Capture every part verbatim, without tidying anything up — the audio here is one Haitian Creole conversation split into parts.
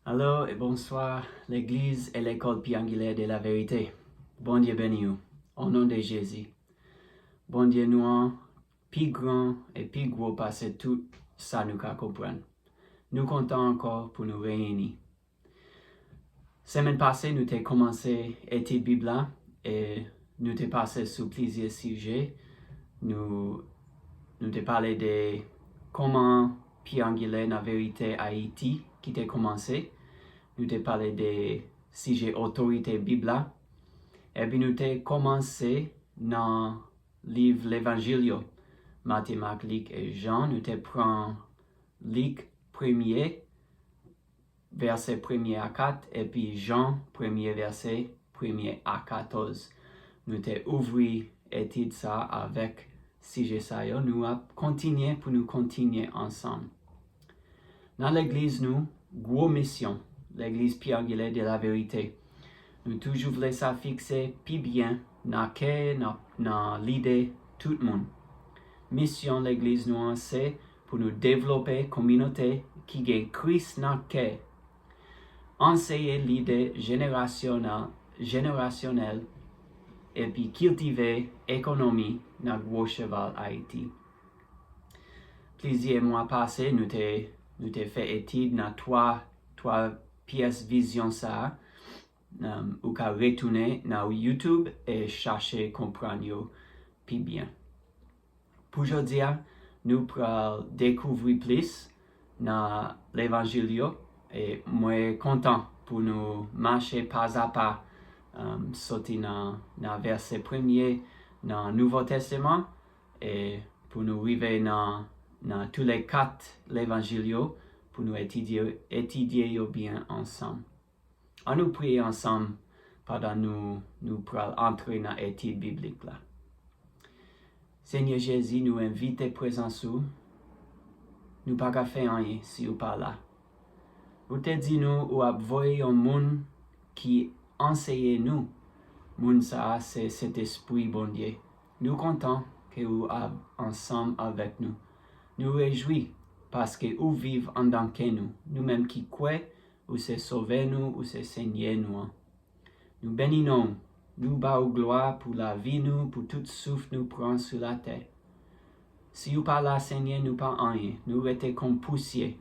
Alo e bonswa, legliz e lekòl Pyangilè de la Verite. Bondye beni w, o non de Jezi. Bondye nou an pi gran e pi gwo pase tout sa nou ka konprann. Nou kontan ankò pou nou reyini. Semèn pase, nou te kòmanse etid Bib la, e nou te pase sou plizyè sijè. Nou, nou te pale de kòman Pyangilè nan Verite Ayiti ki te kòmanse. Nou te pale de sijè otorite Bib la. Epi nou te kòmanse nan liv Levanjil yo, Matye, Mak, Lik e Jan. Nou te pran Lik premye, vèsè premye a kat, epi Jan premye, vèsè premye a katòz. Nou te ouvri etid sa avèk sijè sa yo. Nou ap kontinye pou nou kontinye ansanm. Nan legliz nou, gwo misyon, legliz Pyangilè de la Verite. Nou toujou vle sa fikse pi byen nan kè, nan, nan lide tout moun. Misyon legliz nou an se pou nou devlope kominote ki gen Kris nan kè, anseye lide jenerasyonèl, jenerasyonèl, epi kiltive ekonomi nan gwo cheval Ayiti. Plizyè mwa pase, nou te, nou te fè etid nan twa, twa pyès vizyon sa a. Um, ou ka retounen nan YouTube e chache konprann yo pi byen. Pou jodi a, nou pral dekouvri plis nan Levanjil yo, e mwen kontan pou nou mache pazapa, um, soti nan, nan vèsè premye nan Nouvo Testaman, e pou nou rive nan, nan tou le kat Levanjil yo, pou nou etidye, etidye yo byen ansanm. Ann nou priye ansanm pandan nou, nou pral antre nan etid biblik la. Senyè Jezi, nou envite prezans ou. Nou pa ka fè anyen si ou pa la. Ou te di nou ou ap voye yon moun ki anseye nou. Moun sa a se Sentespri Bondye. Nou kontan ke ou ap ansanm avèk nou. Nou rejwi paske ou viv anndan kè nou. Nou menm ki kwè, ou se Sovè nou, ou se Senyè nou an. Nou beni non w. Nou ba ou glwa pou lavi nou, pou tout souf nou pran sou latè. Si ou pa la, Senyè, nou pa anyen. Nou rete kon pousyè.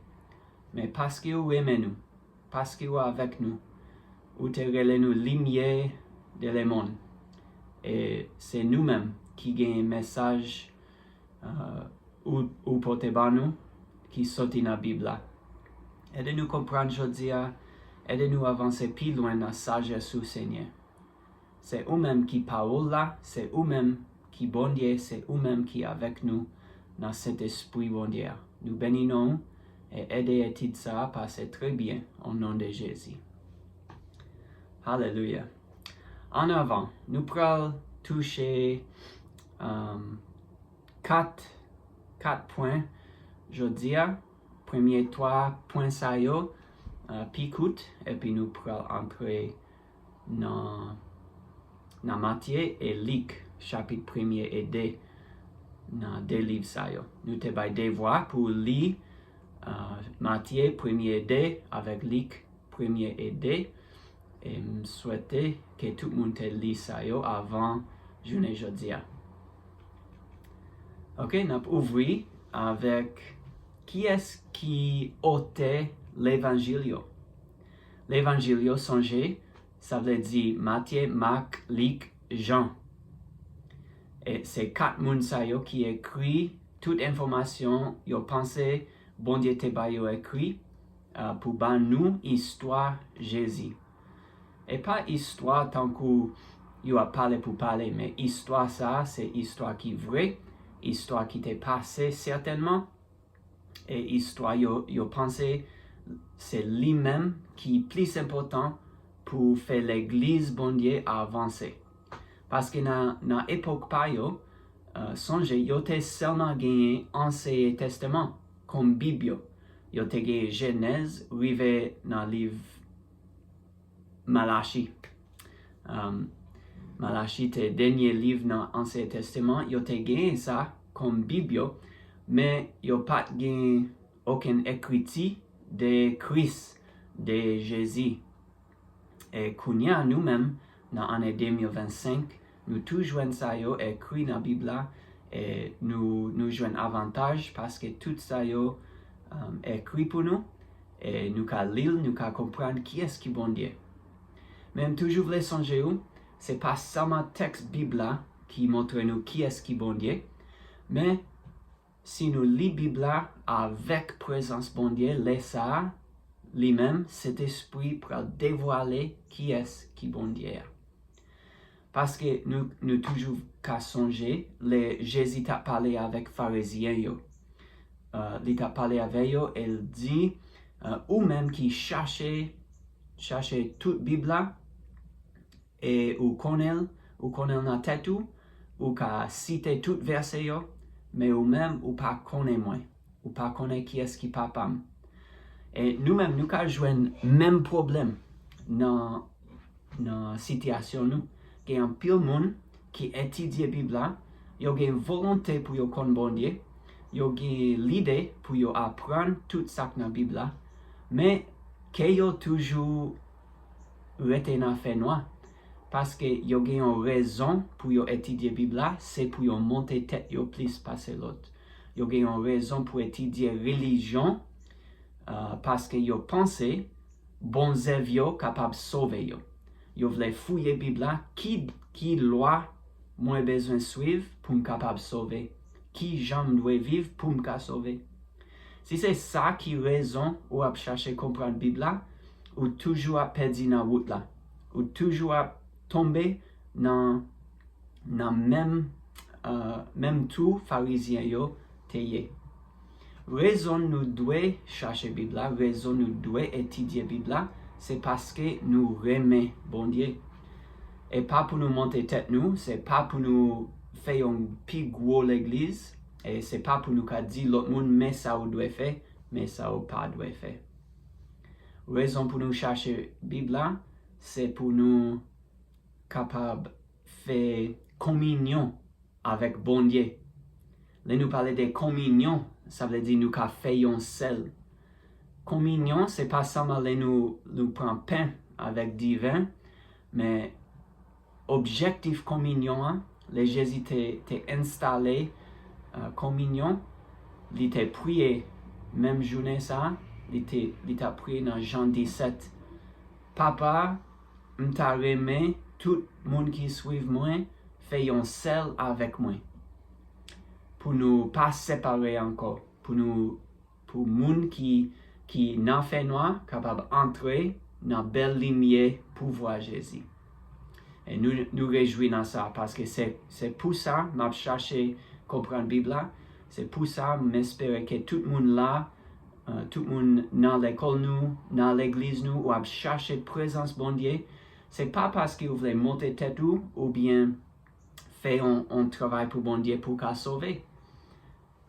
Men paske ou renmen nou, paske ou avèk nou, ou te rele nou limyè de lemonn. E se nou menm ki genyen mesaj, uh, ou, ou pote ban nou, ki soti nan Bib la. Ede nou konprann jodi a, ede nou avanse pi lwen nan sajès ou, Senyè. Se ou menm ki pawòl la, se ou menm ki Bondye, se ou menm ki avèk nou nan Sentespri Bondye a. Nou beni non w e ede etid sa a pase trè byen, o non de Jezi. Alelouya. An avan, nou pral touche, um, kat, kat pwen jodi a. Premye twa pwen sa yo, uh, pi kout, epi nou pral antre nan, nan Matye e Lik, chapit premye e de, nan de liv sa yo. Nou te bay devwa pou li, uh, Matye premye e de avèk Lik premye e de. E m swete ke tout moun te li sa yo avan jounen jodi a. Ok, n ap ouvri avèk kiyès ki otè levanjil yo. Levanjil yo, sonje, sa vle di Matye, Mak, Lik, Jan. E se kat moun sa yo ki ekri tout enfòmasyon yo panse Bondye te ba yo ekri, uh, pou ban nou istwa Jezi. E pa istwa tankou yo ap pale pou pale, men istwa sa a se istwa ki vre, istwa ki te pase sètènman, e istwa yo, yo panse se li menm ki plis enpòtan pou fè legliz Bondye avanse. Paske nan, nan epòk pa yo, uh, sonje, yo te sèlman genyen Anseye Tèstaman kòm Bib yo. Yo te genyen Jenèz rive nan liv Malachi. Um, Malachi te dènye liv nan Anseye Tèstaman. Yo te genyen sa kòm Bib yo, men yo pa t gen okenn ekriti de Kris de Jezi. E kounye a nou menm, nan ane de mil vennsenk, nou tou jwenn sa yo ekri nan Bib la, e nou, nou jwenn avantaj paske tout sa yo um, ekri pou nou, e nou ka li l, nou ka konprann kiyès ki Bondye. Men m toujou vle sonje w, se pa sèlman tèks Bib la ki montre nou kiyès ki Bondye, men si nou li Bib la avèk prezans Bondye, lè sa a, li menm, Sentespri pral devwale kiyès ki Bondye a. Paske nou, nou toujou ka sonje lè Jezi t ap pale avèk Farizyen yo. Uh, li t ap pale avè yo e l di, uh, ou menm ki chache, chache tout Bib la, e ou konnen l, ou konnen l nan tèt ou, ou ka site tout vèsè yo, men ou menm ou pa konnen mwen, ou pa konnen kiyès ki papa m. E nou menm nou ka jwenn menm pwoblèm nan, nan sitiyasyon nou. Gen anpil moun ki etidye Bib la, yo gen volonte pou yo konn Bondye, yo gen lide pou yo aprann tout sa k nan Bib la, men kè yo toujou rete nan fènwa, paske yo gen yon rezon pou yo etidye Bib la, se pou yo monte tèt yo plis pase lòt. Yo gen yon rezon pou etidye relijyon, uh, paske yo panse bon zèv yo kapab sove yo. Yo vle fouye Bib la, ki, ki lwa mwen bezwen swiv pou m kapab sove? Ki jan m dwe viv pou m ka sove? Si se sa ki rezon ou ap chache konprann Bib la, ou toujou ap pèdi nan wout la. Ou toujou ap tonbe nan, nan menm, uh, menm twou Farizyen yo te ye. Rezon nou dwe chache Bib la, rezon nou dwe etidye Bib la, se paske nou renmen Bondye. E pa pou nou monte tèt nou, se pa pou nou fè yon pi gwo legliz, e se pa pou nou ka di lòt moun, men sa ou dwe fè, men sa ou pa dwe fè. Rezon pou nou chache Bib la, se pou nou kapab fè kominyon avèk Bondye. Lè nou pale de kominyon, sa vle di nou ka fè yon sèl. Kominyon, se pa sèlman lè nou, nou pran pen avèk diven, men objektif kominyon an, lè Jezi te, te enstale, uh, kominyon, li te priye menm jounen sa, li te, li t ap priye nan Jan disèt. Papa, m ta renmen tout moun ki swiv mwen fè yon sèl avèk mwen. Pou nou pa separe ankò, pou nou, pou moun ki, ki nan fènwa kapab antre nan bèl limyè pouvwa Jezi. E nou, nou rejwi nan sa, paske se, se pou sa m ap chache konprann Bib la. Se pou sa m espere ke tout moun la, uh, tout moun nan lekòl nou, nan legliz nou, w ap chache prezans Bondye. Se pa paske w vle monte tèt ou, oubyen fè yon, yon travay pou Bondye pou w ka sove.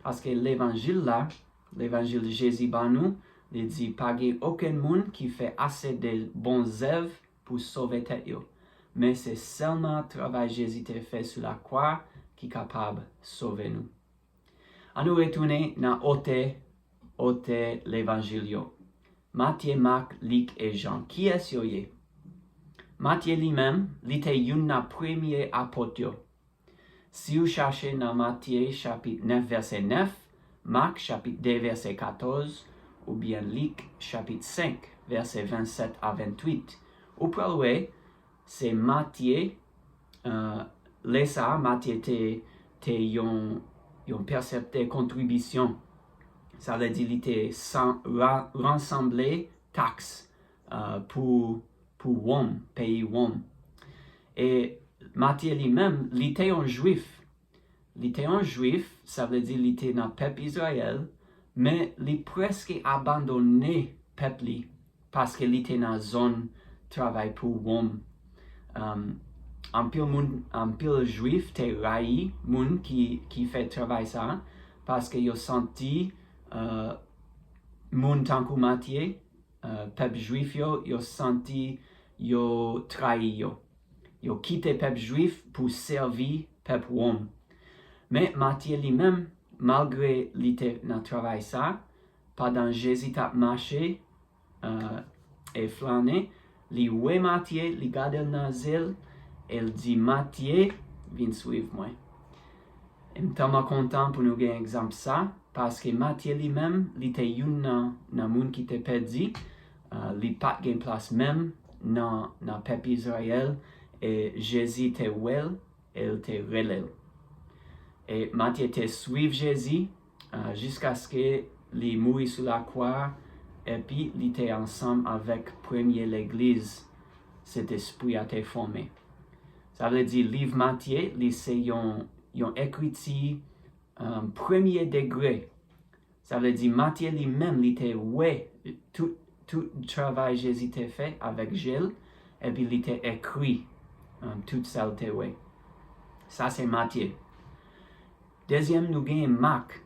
Paske levanjil la, levanjil Jezi ba nou, li di pa gen okenn moun ki fè ase de bon zèv pou sove tèt yo. Men se sèlman travay Jezi te fè sou lakwa ki kapab sove nou. Ann nou retounen nan otè, otè levanjil yo. Matye, Mak, Lik e Jan. Kiyès yo ye? Matye li menm, li te youn nan premye apot yo. Si w chache nan Matye chapit nèf vèsè nèf, Mak chapit de vèsè katòz, oubyen Lik chapit senk vèsè vennsèt a venntuit, ou pral wè se Matye, uh, lè sa a Matye te, te yon, yon pèseptè kontribisyon. Sa vle di li te san, ra, ransanble taks, uh, pou, pou Wòm, peyi Wòm. E Matye li menm, li te yon Jwif. Li te yon Jwif, sa vle di li te nan pèp Izrayèl, men li prèske abandone pèp li paske li te nan zòn travay pou Wòm. Um, anpil moun, anpil Jwif te rayi moun ki, ki fè travay sa a, paske yo santi, uh, moun tankou Matye, uh, pèp Jwif yo, yo santi yo trayi yo. Yo kite pèp Jwif pou sèvi pèp Wòm. Men Matye li menm, malgre li te nan travay sa, pandan Jezi t ap mache, uh, e flannen, li wè Matye, li gade l nan zye l, e l di, Matye, vin swiv mwen. E m tèlman kontan pou nou gen egzanp sa, paske Matye li menm, li te youn nan, nan moun ki te pèdi, uh, li pa t gen plas menm nan, nan pèp Izrayèl, e Jezi te wè l, e l te rele l. E Matye te swiv Jezi, uh, jiskaske li mouri sou lakwa, epi li te ansanm avèk premye legliz Sentespri a te fòme. Sa vle di liv Matye, li se yon, yon ekriti, um, premye degre. Sa vle di Matye li menm, li te wè tout, tout travay Jezi te fè avèk je l, epi li te ekri, um, tout sa l te wè. Sa se Matye. Dezyèm, nou genyen Mak.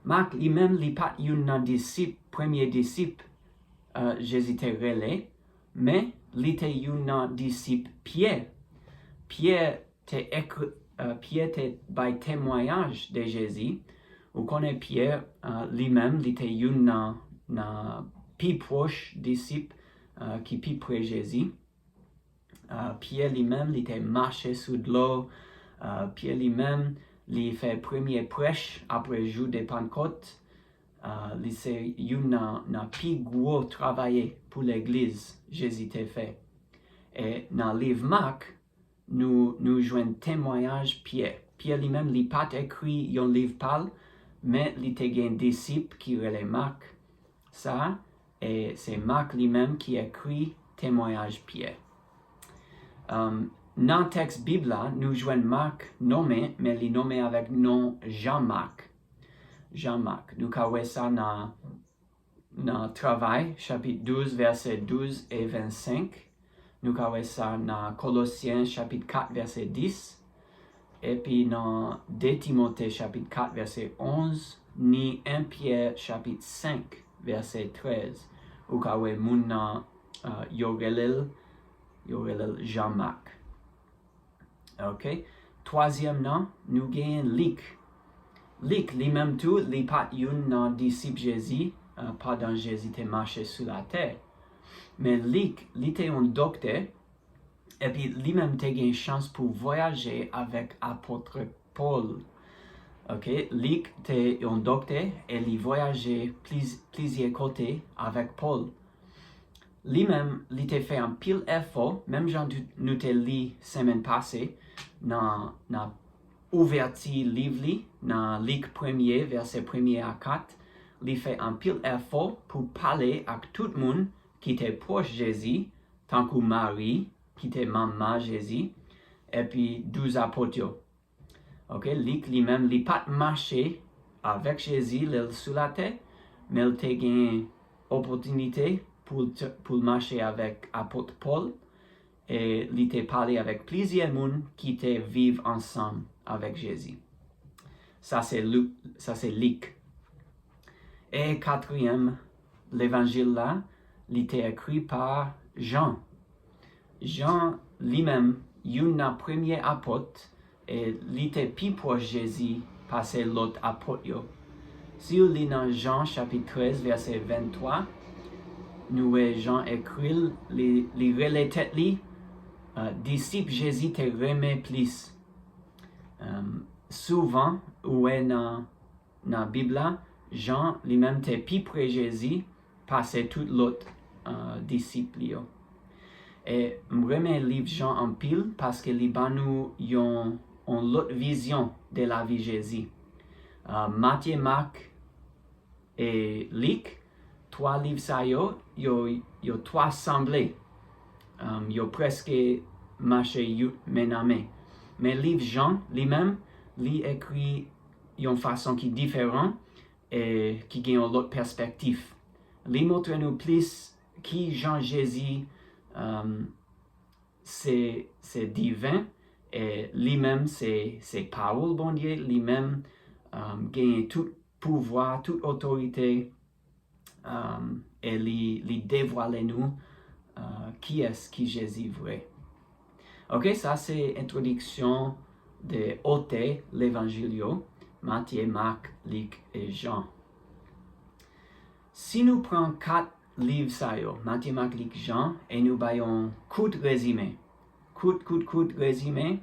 Mak li menm, li pa t youn nan disip, premye disip, uh, Jezi te rele, men li te youn nan disip Pyè. Pyè te ekri, uh, Pyè te bay temwayaj de Jezi. Ou konnen Pyè, uh, li menm, li te youn nan, nan pi pwòch disip, uh, ki pi pre Jezi. Uh, Pyè li menm, li te mache sou dlo. Uh, Pyè li menm, li fè premye prèch apre jou de Pannkòt. Uh, li se youn nan, nan pi gwo travayè pou legliz Jezi te fè. E nan liv Mak, nou, nou jwenn temwayaj Pyè. Pyè li menm, li pa t ekri yon liv pa l, men li te gen disip ki rele Mak. Sa, e se Mak li menm ki ekri temwayaj Pyè. Um, nan tèks Bib la, nou jwenn Mak nonmen, men li nonmen avèk non Jan Mak. Jan Mak. Nou ka wè sa nan, nan Travay, chapit douz, vèsè douz e vennsenk. Nou ka wè sa nan Kolosyen, chapit kat, vèsè dis. Epi nan de Timote, chapit kat, vèsè onz, ni en Pyè, chapit senk, vèsè trèz. Ou ka wè moun nan, uh, yo rele l, yo rele l Jan Mak. Ok. Twazyèm nan, nou genyen Lik. Lik, li menm tou, li pa t youn nan disip Jezi, uh, pandan Jezi te mache sou latè. Men Lik, li te yon doktè, epi li menm te gen chans pou vwayaje avèk apot Pòl. Ok. Lik te yon doktè e li vwayaje pliz-, plizyè kote avèk Pòl. Li menm, li te fè anpil efò, menm jan nou te li semèn pase, nan, nan ouvèti liv li, nan Lik premye, vèsè premye a kat, li fè anpil efò pou pale ak tout moun ki te pwòch Jezi, tankou Mari, ki te manman Jezi, epi douz apot yo. Ok, Lik li menm, li pa t mache avèk Jezi lè l sou latè, men l te gen opòtinite pou l t-, pou l mache avèk apot Pòl, e li te pale avèk plizyè moun ki te viv ansanm avèk Jezi. Sa se Lu-, sa se Lik. E katriyèm levanjil la, li te ekri pa Jan. Jan li menm, youn nan premye apot, e li te pi pwòch Jezi pase lòt apot yo. Si w li nan Jan chapit trèz, vèsè venntwa, nou wè Jan ekri l, li, li rele tèt li, uh, disip Jezi te renmen plis. Um, souvan, ou wè nan, nan Bib la, Jan li menm te pi pre Jezi pase tout lòt, uh, disip li yo. E m renmen liv Jan anpil paske li ban nou yon, yon lòt vizyon de lavi Jezi. Uh, Matye, Mak e Lik, twa liv sa yo, yo, yo twa sanble. Um, yo prèske mache yo men nan men. Men liv Jan, li menm, li ekri yon fason ki diferan e ki gen yon lòt pèspektif. Li montre nou plis ki jan Jezi, um, se, se diven, e li menm se, se pawòl Bondye, li menm, um, genyen tout pouvwa, tout otorite, um, e li, li devwale nou, uh, kiyès ki Jezi vre. Ok, sa se entwodiksyon de otè levanjil yo, Matye, Mak, Lik e Jan. Si nou pran kat liv sa yo, Matye, Mak, Lik, Jan, e nou bay yon kout rezime. Kout, kout, kout rezime.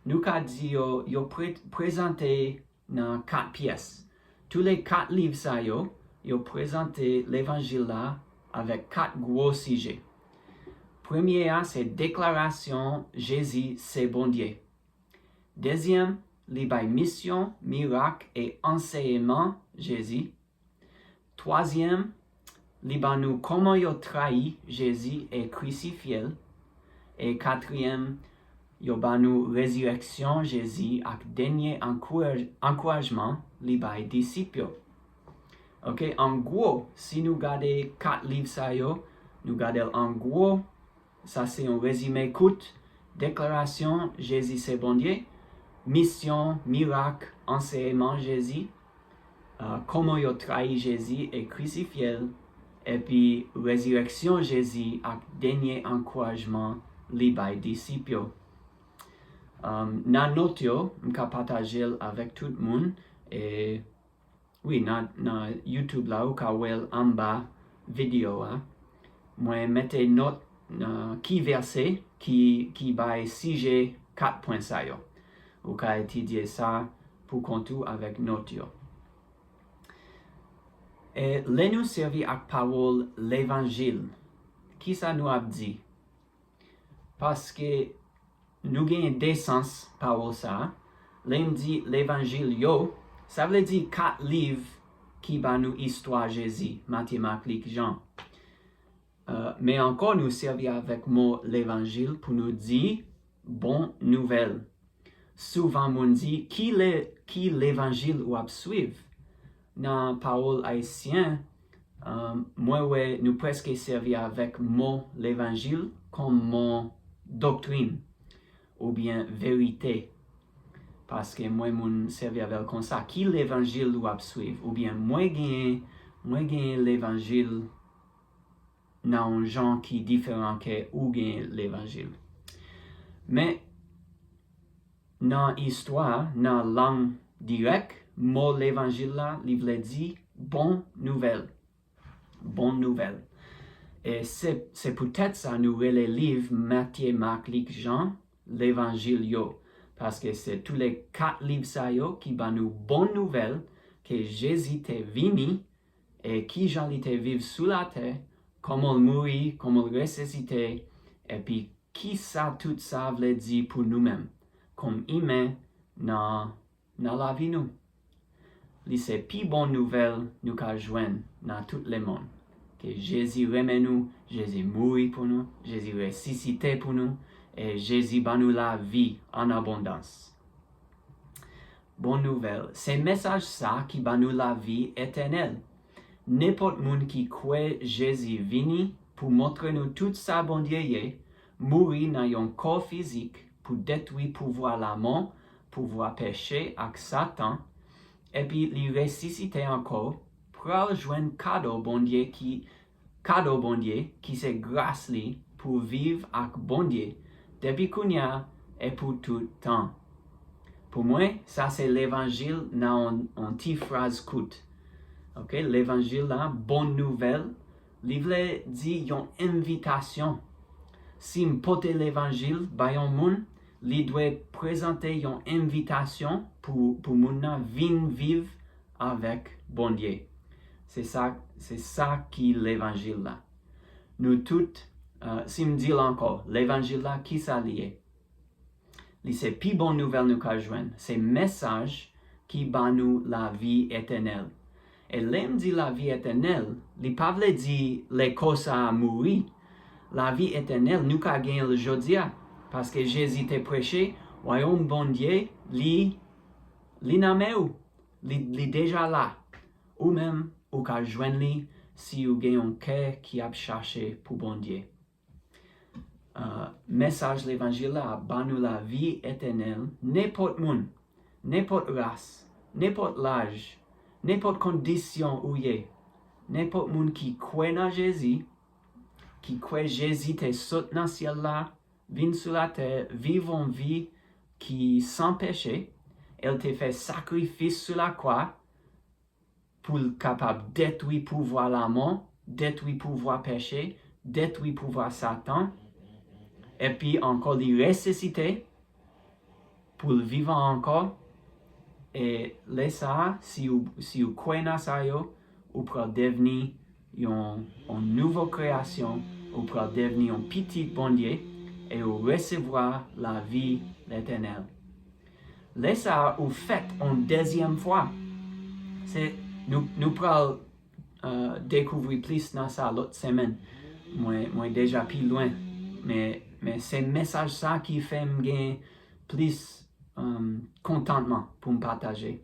Nou ka di yo, yo pre, prezante nan kat pyès. Tou le kat liv sa yo, yo prezante levanjil la avèk kat gwo sijè. Premye a, se deklarasyon Jezi se Bondye. Dezyèm, li bay misyon, mirak e ansèyman Jezi. Twazyèm, li ban nou kòman yo trayi Jezi e krisifye l. E katriyèm, yo ban nou rezirèksyon Jezi ak dènye ankouraj, ankourajman li bay disip yo. Ok, an gwo, si nou gade kat liv sa yo, nou gade l an gwo, sa se yon rezime kout, deklarasyon Jezi se Bondye, misyon, mirak, ansèyman Jezi, uh, kòman yo trayi Jezi e krisifye l, epi rezirèksyon Jezi ak dènye ankourajman li bay disip yo. Um, nan nòt yo, m ka pataje l avèk tout moun, e wi, nan, nan YouTube la, ou ka wè l anba videyo a. Mwen mete nòt, uh, ki vèsè ki, ki bay sijè kat pwen sa yo. Ou ka etidye sa pou kont ou avèk nòt yo. E lè nou sèvi ak pawòl levanjil, kisa nou ap di? Paske nou genyen de sans pawòl sa a. Lè m di levanjil yo, sa vle di kat liv ki ba nou istwa Jezi, Matye, Mak, Lik, Jan. Uh, men ankò, nou sèvi avèk mo levanjil pou nou di bon nouvèl. Souvan moun di, ki le, ki levanjil w ap swiv? Nan pawòl ayisyen, um, mwen wè nou prèske sèvi avèk mo levanjil kòm mo doktrin oubyen verite. Paske mwen moun sèvi avè l konsa. Ki levanjil w ap swiv? Oubyen mwen genyen, mwen genyen levanjil nan yon jan ki diferan ke ou genyen levanjil. Men, nan istwa, nan lang dirèk, mo levanjil la, li vle di bon nouvèl. Bon nouvèl. E se, se poutèt sa nou rele liv Matye, Mak, Lik, Jan, levanjil yo. Paske se tou le kat liv sa yo ki ba nou bon nouvèl ke Jezi te vini e kijan li te viv sou latè, kòman l mouri, kòman l resisite, epi kisa tout sa vle di pou nou menm, kòm imen nan, nan lavi nou. Li se pi bon nouvèl nou ka jwenn nan tout lemonn. Ke Jezi renmen nou, Jezi mouri pou nou, Jezi resisite pou nou, e Jezi ban nou lavi an abondans. Bon nouvèl, se mesaj sa ki ba nou lavi etènèl. Nenpòt moun ki kwè Jezi vini pou montre nou tout sa Bondye ye, mouri nan yon kò fizik pou detwi pouvwa lamò, pouvwa peche ak Satan, epi li resisite ankò, pral jwenn kado Bondye ki, kado Bondye ki se gras li pou viv ak Bondye depi kounye a e pou tout tan. Pou mwen, sa se levanjil nan yon, yon ti fraz kout. Ok, levanjil la, bon nouvèl, li vle di yon envitasyon. Si m pote levanjil ba yon moun, li dwe prezante yon envitasyon pou, pou moun nan vin viv avèk Bondye. Se sa, se sa ki levanjil la. Nou tout, uh, si m di l ankò, levanjil la, kisa li ye? Li se pi bon nouvèl nou ka jwenn. Se mesaj ki ba nou lavi etènèl. E lè m di lavi etènèl, li pa vle di lè kò sa a mouri. Lavi etènèl, nou ka genyen l jodi a. Paske Jezi te preche, wayòm Bondye, li, li nan men ou. Li, li deja la. Ou menm, ou ka jwenn li si ou gen yon kè ki ap chache pou Bondye. Uh, mesaj levanjil la ap ba nou lavi etènèl, nenpòt moun, nenpòt ras, nenpòt laj, nenpòt kondisyon ou ye, nenpòt moun ki kwè nan Jezi, ki kwè Jezi te sot nan syèl la, vin sou latè, viv yon vi ki san peche, e l te fè sakrifis sou lakwa, pou l kapab detwi pouvwa lamò, detwi pouvwa peche, detwi pouvwa Satan, epi ankò li resisite pou l vivan ankò. E lè sa a, si w, si w kwè nan sa yo, ou pral devni yon, yon nouvo kreyasyon, ou pral devni yon pitit Bondye, e ou resevwa lavi letènèl. Lè sa a, ou fèt yon dezyèm fwa. Se, nou, nou pral uh, dekouvri plis nan sa lòt semèn. Mwen, mwen deja pi lwen. Men, men se mesaj sa ki fè m gen plis um, kontantman pou m pataje.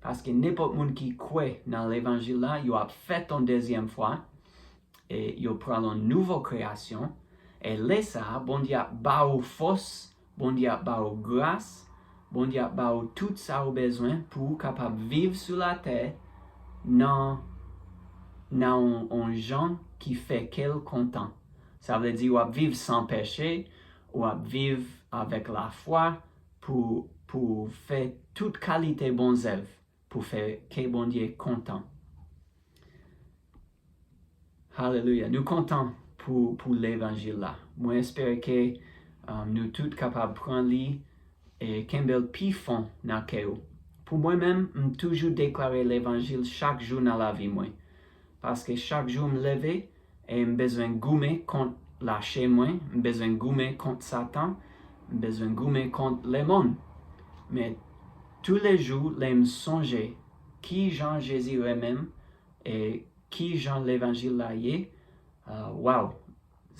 Paske nenpòt moun ki kwè nan levanjil la, yo ap fèt yon dezyèm fwa, e yo pral yon nouvo kreyasyon. E lè sa a, Bondye ap ba ou fòs, Bondye ap ba ou gras, Bondye ap ba ou tout sa ou bezwen pou ou kapab viv sou latè nan, nan yon, yon jan ki fè kè l kontan. Sa vle di w ap viv san peche, w ap viv avèk lafwa pou, pou fè tout kalite bon zèv, pou fè kè Bondye kontan. Haleluya. Nou kontan pou, pou levanjil la. Mwen espere ke um, nou tout kapab pran li e kenbe l pi fon nan kè ou. Pou mwen menm, m toujou deklare levanjil chak jou nan lavi mwen. Paske chak jou m leve e m bezwen goumen kont lache mwen, m bezwen goumen kont Satan, m bezwen goumen kont lemonn. Men toulejou, lè m sonje ki jan Jezi renmen m e ki jan levanjil la ye, uh, waw,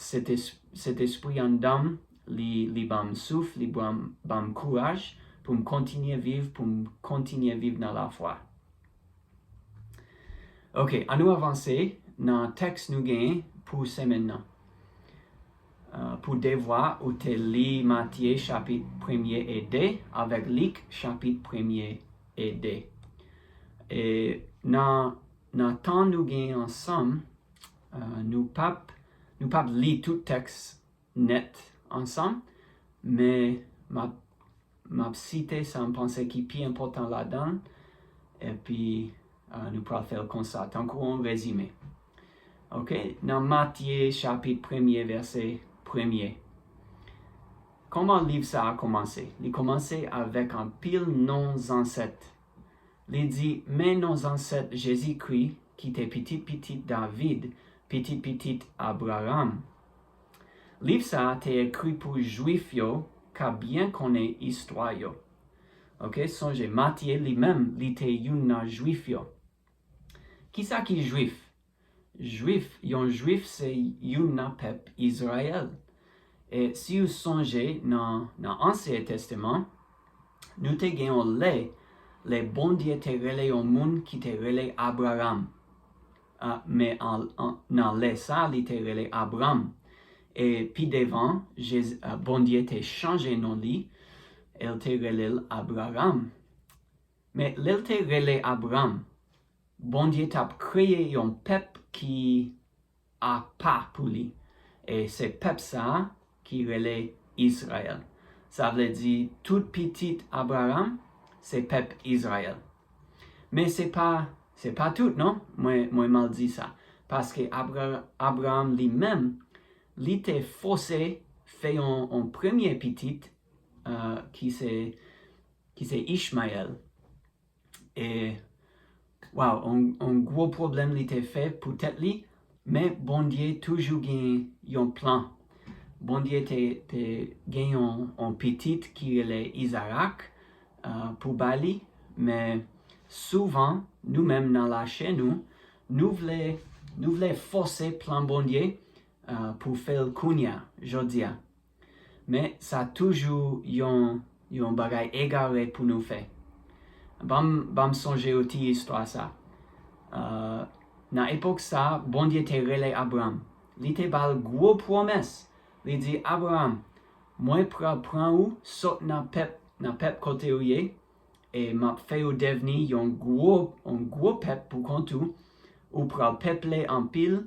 Sentespri anndan m, li, li ban m souf, li ban m, ban m kouraj pou m kontinye viv, pou m kontinye viv nan lafwa. Ok, ann nou avanse nan tèks nou genyen pou semèn nan. Uh, pou devwa, ou te li Matye chapit premye e de avèk Lik chapit premye e de. E nan, nan tan nou genyen ansanm, uh, nou p ap, nou p ap li tout tèks nèt ansanm, men m ap, m ap site sa m panse ki pi enpòtan ladan l, epi uh, nou pral fè l konsa, tankou yon rezime. Ok, nan Matye chapit premye, vèse premye. Kòman liv sa a kòmanse? Li kòmanse avèk anpil non zansèt. Li di, men non zansèt Jezikri ki te pitit pitit David, pitit pitit Abraram. Liv sa a te ekri pou Jwif yo k ap byen konnen istwa yo. Ok, sonje, Matye li menm, li te youn nan Jwif yo. Kisa ki Jwif? Jwif, yon Jwif se youn nan pèp Izrayèl. E si w sonje nan, nan Ansyen Testaman, nou te gen yon lè, lè Bondye te rele yon moun ki te rele Abraram. Ah, men an, an, nan lè sa, li te rele Abram. E pi devan, Jezi, ah, Bondye te chanje non li, e l te rele l Abraram. Men lè l te rele Abram, Bondye t ap kreye yon pèp ki apa pou li. E se pèp sa a ki rele Izrayèl. Sa vle di tout pitit Abraram se pèp Izrayèl. Men se pa, se pa tout, non, mwen, mwen mal di sa. Paske Abra-, Abraram li menm, li te fòse fè yon, yon premye pitit, uh, ki se, ki se Ichmayèl. E, waw, on, on gwo pwoblèm li te fè pou tèt li, men Bondye toujou gen yon plan. Bondye te, te gen yon, yon pitit ki rele Izarak, uh, pou ba li, men souvan, nou menm nan lachè nou, nou vle, nou vle fòse plan Bondye, uh, pou fè l kounye a, jodi a. Men sa toujou yon, yon bagay egare pou nou fè. Ban m, ban m sonje yon ti istwa sa. Uh, nan epòk sa, Bondye te rele Abram. Li te ba l gwo pwomès. Li di, Abram, mwen pral pran ou sot nan pèp, nan pèp kote ou ye, e m ap fè ou devni yon gwo, yon gwo pèp pou kont ou. Ou pral peple anpil,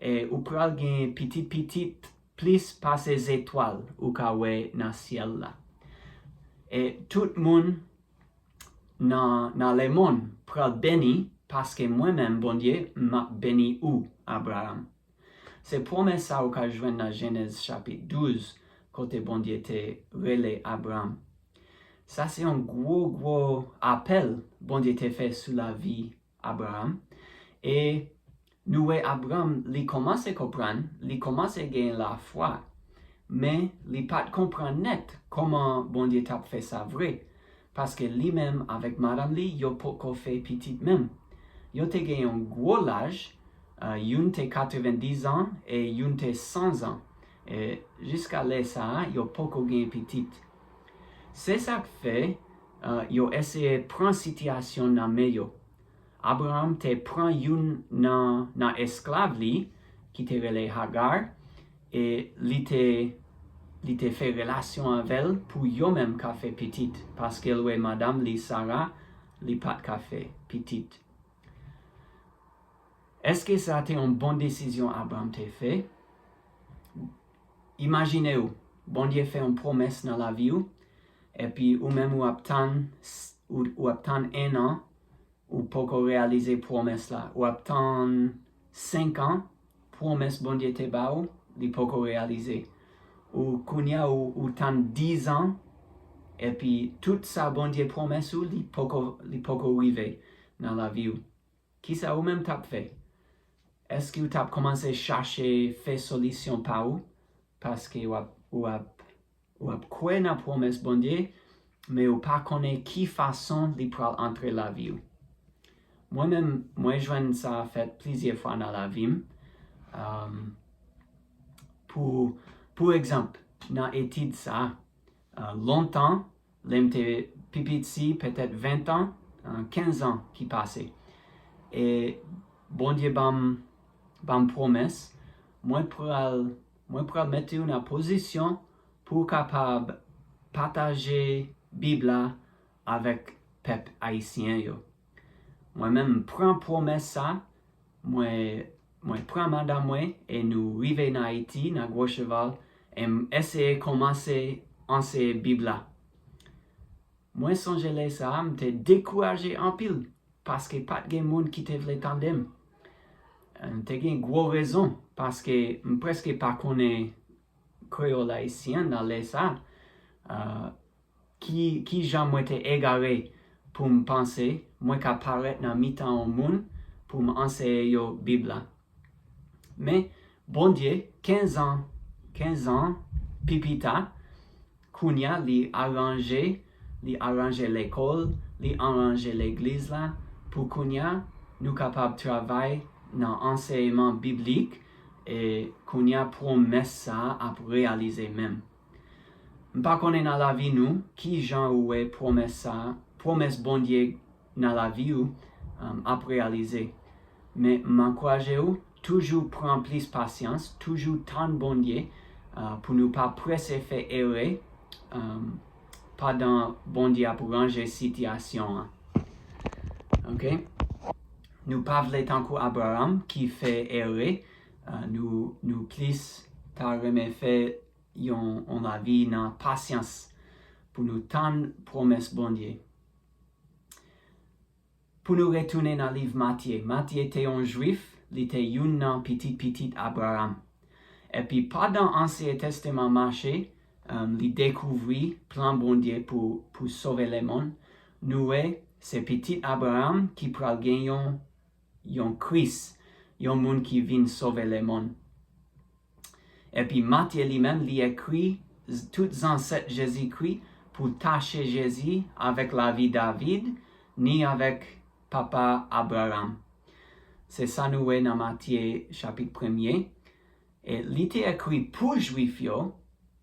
e ou pral gen pitit pitit plis pase zetwal ou ka wè nan syèl la. E tout moun nan, nan lemonn pral beni paske mwen menm, Bondye, m ap beni ou, Abraram. Se pwomès sa ou ka jwenn nan Jenèz chapit douz, kote Bondye te rele Abraram. Sa se yon gwo, gwo apèl Bondye te fè sou lavi Abraram. E nou wè Abraram, li kòmanse konprann, li kòmanse gen lafwa, men li pa t konprann nèt kòman Bondye t ap fè sa vre, paske li menm avèk madanm li, yo poko fè pitit menm. Yo te gen yon gwo laj, uh, youn te katrevenndizan e youn te sanzan. E jiska lè sa a, yo poko gen pitit. Se sa k fè, uh, yo eseye pran sitiyasyon nan men yo. Abraram te pran youn nan, nan esklav li, ki te rele Hagar, e li te, li te fè relasyon avè l pou yo menm ka fè pitit, paske l wè madanm li, Sara, li pa t ka fè pitit. Èske sa te yon bon desizyon Abraram te fè? Imajine w, Bondye fè yon pwomès nan lavi w, epi ou menm ou ap tann, ou, ou ap tann en an, ou poko reyalize pwomès la. Ou ap tann senk an, pwomès Bondye te ba ou, li poko reyalize. Ou kounye a ou, ou tann diz an, epi tout sa Bondye pwomès ou, li poko, li poko rive nan lavi w. Kisa ou menm t ap fè? Èske ou t ap kòmanse chache fè solisyon pa ou? Paske w ap, w ap, w ap kwè nan pwomès Bondye, men ou pa konnen ki fason li pral antre lavi w. Mwen menm, mwen jwenn sa fèt plizyè fwa nan lavi m. Um, pou, pou egzanp, nan etid sa, uh, lontan, lè m te pi piti, petèt ven an, uh, kenz an ki pase. E Bondye ban m, ban m pwomès, mwen pral, mwen pral mete w nan pozisyon pou w kapab pataje Bib la avèk pèp ayisyen yo. Mwen menm, m pran pwomès sa, mwen, mwen pran madanm mwen e nou rive nan Ayiti, nan Gwo Cheval, e m eseye kòmanse anseye Bib la. Mwen sonje lè sa a, m te dekouraje anpil, paske pa t gen moun ki te vle tande m. M te gen gwo rezon, paske m prèske pa konnen kreyòl ayisyen nan lè sa a. Uh, ki, ki jan mwen te egare pou m panse mwen ka parèt nan mitan yon moun pou m anseye yo Bib la. Men, Bondye, kenz an, kenz an pi pita, kounye a, li aranje, li aranje lekòl, li aranje legliz la, pou kounye a, nou kapab travay nan ansèyman biblik, e kounye a, pwomès sa a ap reyalize menm. M pa konnen nan lavi nou, ki jan ou wè pwomès sa a, pwomès Bondye nan lavi ou, um, ap reyalize. Men m ankouraje w, toujou pran plis pasyans, toujou tann Bondye, uh, pou nou pa prese fè erè, um, pandan Bondye ap ranje sitiyasyon an. Oke? Nou pa vle tankou Abraram ki fè erè, uh, nou, nou plis ta renmen fè yon, yon lavi nan pasyans pou nou tann pwomès Bondye. Pou nou retounen nan liv Matye, Matye te yon Jwif, li te youn nan pitit pitit Abraram. Epi pandan Ansyen Testaman mache, um, li dekouvri plan Bondye pou, pou sove lemonn. Nou wè, se pitit Abraram ki pral gen yon, yon Kris, yon moun ki vin sove lemonn. Epi Matye li menm, li ekri z-, tout zansèt Jezikri pou tache Jezi avèk lavi David, ni avèk papa Abraram. Se sa nou wè nan Matye chapit premye. E li te ekri pou Jwif yo,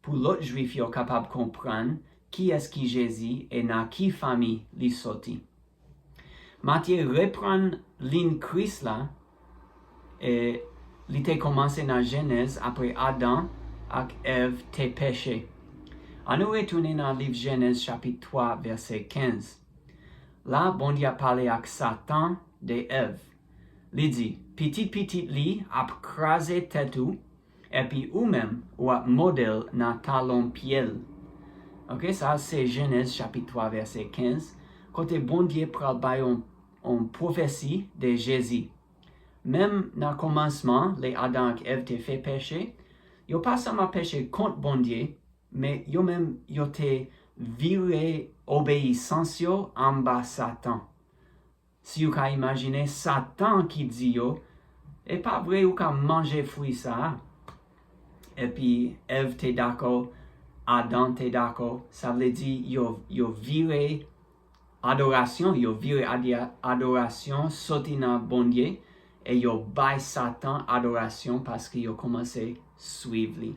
pou lòt Jwif yo kapab konprann kiyès ki Jezi e nan ki fanmi li soti. Matye reprann liy Kris la, e li te kòmanse nan Jenèz apre Adan ak Èv te peche. Ann nou retounen nan liv Jenèz chapit twa, vèsè kenz. La, Bondye ap pale ak Satan de Èv. Li di, pitit pitit li ap kraze tèt ou, epi ou menm, w ap mòde l nan talon pye l. Oke, sa se Jenèz chapit twa, vèsè kenz, kote Bondye pral bay yon, yon pwofesi de Jezi. Menm nan kòmansman, lè Adan ak Èv te fè peche, yo pa sèlman peche kont Bondye, men yo menm yo te vire obeyisans yo anba Satan. Si w ka imajine, Satan ki di yo, e pa vre ou ka manje fwi sa a. Epi Èv te dakò, Adan te dakò, sa vle di yo, yo vire adorasyon, yo vire adi- adorasyon soti nan Bondye, e yo bay Satan adorasyon paske yo kòmanse swiv li.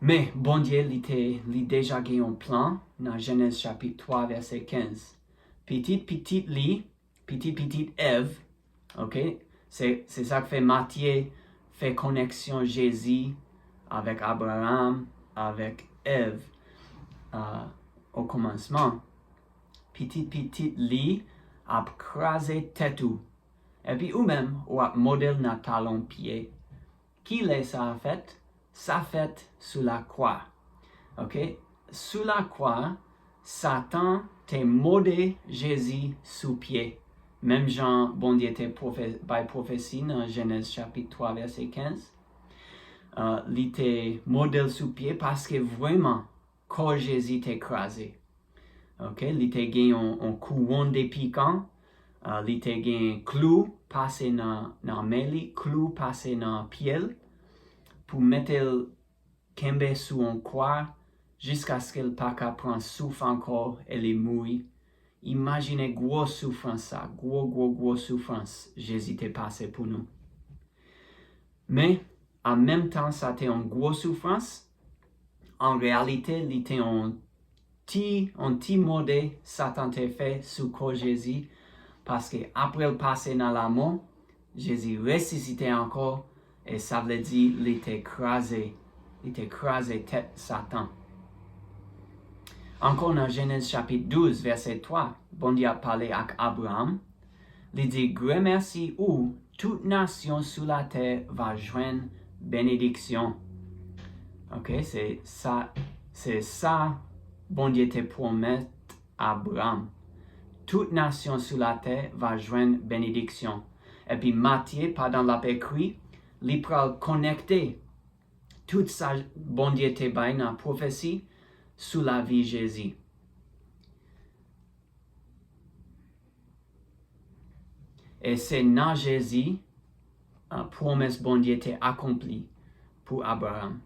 Men Bondye li te, li deja gen yon plan nan Jenèz chapit twa vèsè kenz. Pitit pitit li, pitit pitit Èv, ok, se, se sa k fè Matye fè koneksyon Jezi avèk Abraram, avèk Èv, uh, o kòmansman. Pitit pitit li ap kraze tèt ou. Epi ou menm, w ap mòde l nan talon pye. Ki lè sa a fèt? Sa fèt sou lakwa. Ok? Sou lakwa, Satan te mòde Jezi sou pye. Menm jan Bondye te pwofe- bay pwofesi nan Jenèz chapit twa vèsè kenz. Uh, li te mòde l sou pye paske vrèman kò Jezi te kraze. Ok? Li te gen yon, yon kouwòn de pikan, uh, li te gen klou pase nan, nan men li, klou pase nan pye l, pou mete l kenbe sou yon kwa jiskaske l pa ka pran souf ankò e li mouri. Imajine gwo soufrans sa, gwo, gwo, gwo soufrans Jezi te pase pou nou. Men, an menm tan, sa te yon gwo soufrans. An reyalite, li te yon ti, yon ti mòde Satan te fè sou kò Jezi, paske apre l pase nan lamò, Jezi resisite ankò, e sa vle di li te kraze, li te kraze tèt Satan. Ankò nan Jenèz chapit douz, vèsè twa, Bondye ap pale ak Abraram. Li di, "Granmèsi ou, tout nasyon sou latè va jwenn benediksyon." Ok, se sa, se sa Bondye te pwomèt Abraram. Tout nasyon sou latè va jwenn benediksyon. Epi Matye, pandan l ap ekri, li pral konekte tout sa Bondye te bay nan pwofesi sou lavi Jezi. E se nan Jezi, uh, pwomès Bondye te akonpli pou Abraram.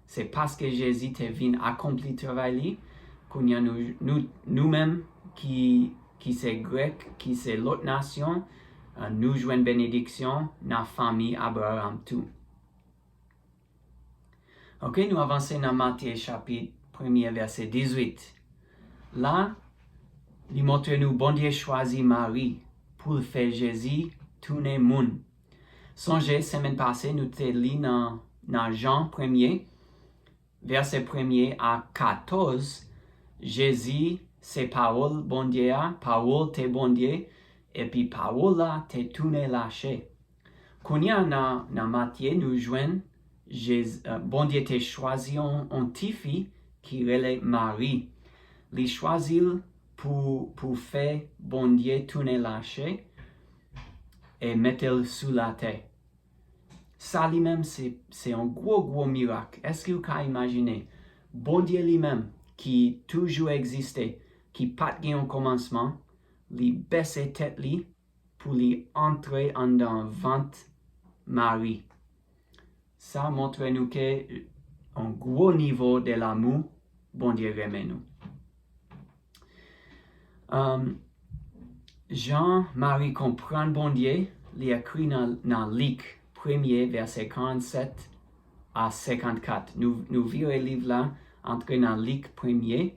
Se paske Jezi te vin akonpli travay li, kounye a nou, nou, nou menm ki, ki se Grèk, ki se lòt nasyon, uh, nou jwenn benediksyon nan fanmi Abraram tou. Ok, nou avanse nan Matye chapit premye, vèsè dizuit. La, li montre nou Bondye chwazi Mari pou l fè Jezi tounen moun. Sonje, semèn pase, nou te li nan, nan Jan premye, vèsè premye a katòz, Jezi se pawòl Bondye a, pawòl te Bondye, epi pawòl la te tounen lachè. Kounye a nan, nan Matye, nou jwenn Jez- uh, Bondye te chwazi yon, yon tifi ki rele Mari. Li chwazi l pou, pou fè Bondye tounen lachè e mete l sou latè. Sa li menm se, se yon gwo, gwo mirak. Èske w ka imajine Bondye li menm ki toujou egziste, ki pa t gen yon kòmansman, li bese tèt li pou li antre anndan vant Mari. Sa montre nou ke yon gwo nivo de lamou Bondye renmen nou. Um, jan Mari konprann Bondye, li ekri nan, nan Lik premye, vèsè karannsèt a senkannkat. Nou, nou vire liv la, antre nan Lik premye.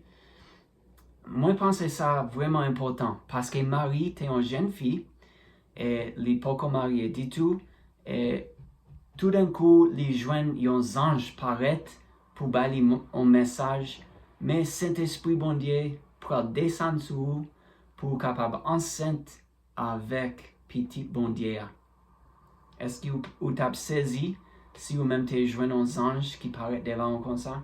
Mwen panse sa vrèman enpòtan, paske Mari te yon jèn fi, e li poko marye ditou, e toudenkou li jwenn yon zanj parèt pou bay li m- yon mesaj, men Sentespri Bondye pral desann sou ou pou ou kapab ansent avèk Pitit Bondye a. Èske ou, ou t ap sezi si ou menm te jwenn yon zanj ki parèt devan ou konsa?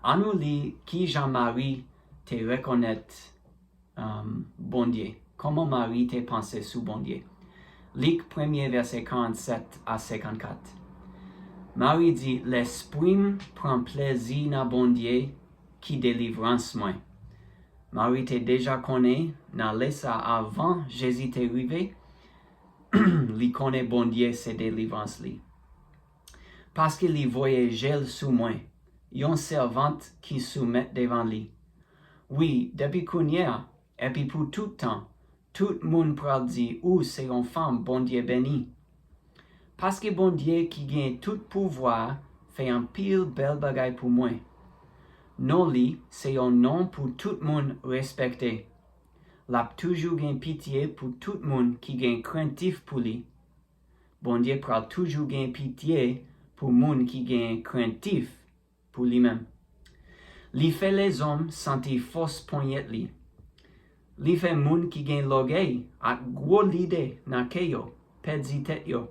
Ann nou li ki jan Mari te rekonèt um, Bondye? Kòman Mari te panse sou Bondye? Lik premye, vèsè karannsèt a senkannkat. Mari di, Lespri m pran plezi nan Bondye ki delivrans mwen. Mari te deja konnen nan lè sa a, avan Jezi te rive, li konnen Bondye se delivrans li. Paske li voye je l sou mwen, yon sèvant ki soumèt devan li. Wi, depi kounye a, epi pou tout tan, tout moun pral di ou se yon fanm Bondye beni. Paske Bondye ki gen tout pouvwa a fè anpil bèl bagay pou mwen. Non li se yon non pou tout moun respekte. L ap toujou gen pitye pou tout moun ki gen krentif pou li. Bondye pral toujou gen pitye pou moun ki gen krentif pou li menm. Li fè lèzòm santi fòs ponyèt li. Li fè moun ki gen lògèy ak gwo lide nan kè yo pèdi tèt yo.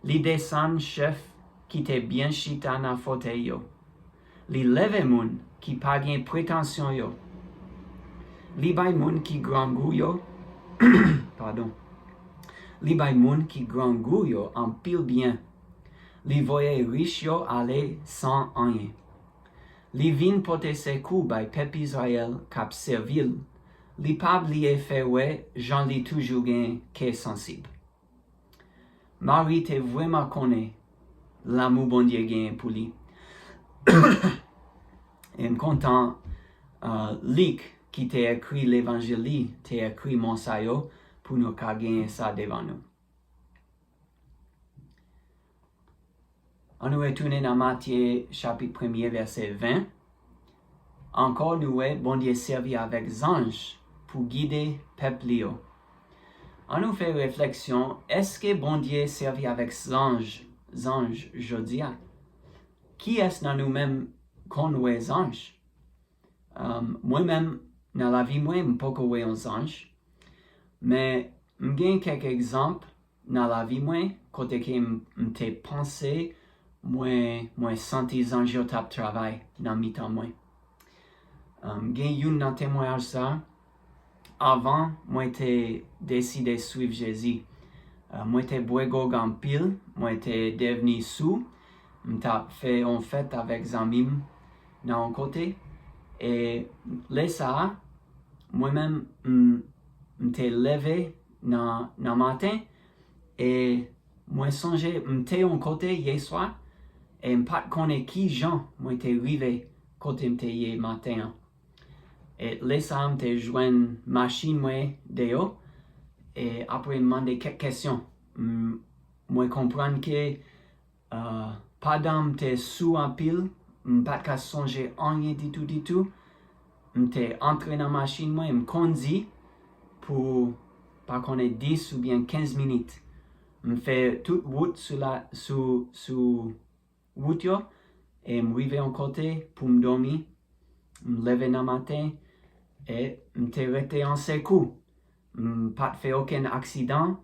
Li desann chèf ki te byen chita nan fòtèy yo. Li leve moun ki pa gen pretansyon yo. Li bay moun ki grangou yo, padon. Li bay moun ki grangou yo anpil byen. Li voye rich yo ale san anyen. Li vin pote sekou bay pèp Izrayèl k ap sèvi l. Li pa bliye fè wè jan li toujou gen kè sansib. Mari te vrèman konnen lanmou Bondye genyen pou li. E m kontan, uh, Lik ki te ekri levanjil li, te ekri mo sa yo pou nou ka genyen sa devan nou. Ann nou retounen nan Matye chapit premye, vèsè ven. Ankò, nou wè Bondye sèvi avèk zanj pou gide pèp li yo. Ann nou fè refleksyon, èske Bondye sèvi avèk zanj, zanj jodi a? Kiyès nan nou menm konn wè zanj? Um, mwen menm, nan lavi mwen, m poko wè yon zanj. Men, m gen kèk egzanp nan lavi mwen, kote ke m, m te panse, mwen, mwen santi zanj yo t ap travay nan mitan mwen. Um, gen youn nan temwayaj sa, avan mwen te deside swiv Jezi. Uh, mwen te bwè gwòg anpil, mwen te devni sou, m t ap fè yon fèt avèk zanmi m nan yon kote. E lè sa a, mwen menm, m, m te leve nan, nan maten, e mwen sonje m te yon kote yè swa, e m pa t konnen ki jan mwen te rive kote m te ye maten an. E lè sa a, m te jwenn machin mwen deyò, e apre m mande kèk kesyon. M, mwen konprann ke, uh, pandan m te sou anpil, m pa t ka sonje anyen ditou, ditou. M te antre nan machin mwen, m kondi pou, pa konnen, dis oubyen kenz minit. M fè tout wout sou la, sou, sou wout yo, e m rive yon kote pou m dòmi. M leve nan maten, e m te rete an sekou. M pa t fè okenn aksidan.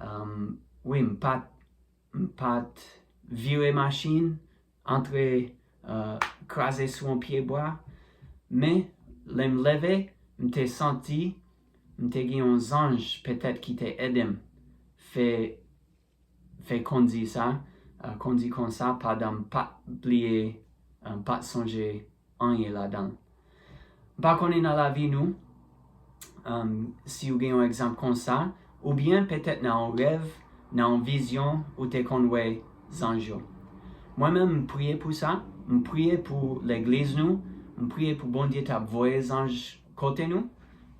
Um, wi, m pa t, m pa t vire machin, antre, uh, kraze sou yon pye bwa. Men, lè m leve, m te santi, m te gen yon zanj petèt ki te ede m fè fè kondi sa, uh, kondi konsa pandan m pa t bliye, uh, m pa t sonje anyen ladan l. M pa konnen nan lavi nou, um, si w gen yon egzanp konsa, oubyen petèt nan yon rèv, nan yon vizyon, ou te konn wè zanj yo. Mwen menm, m priye pou sa, m priye pou legliz nou, m priye pou Bondye t ap voye zanj kote nou,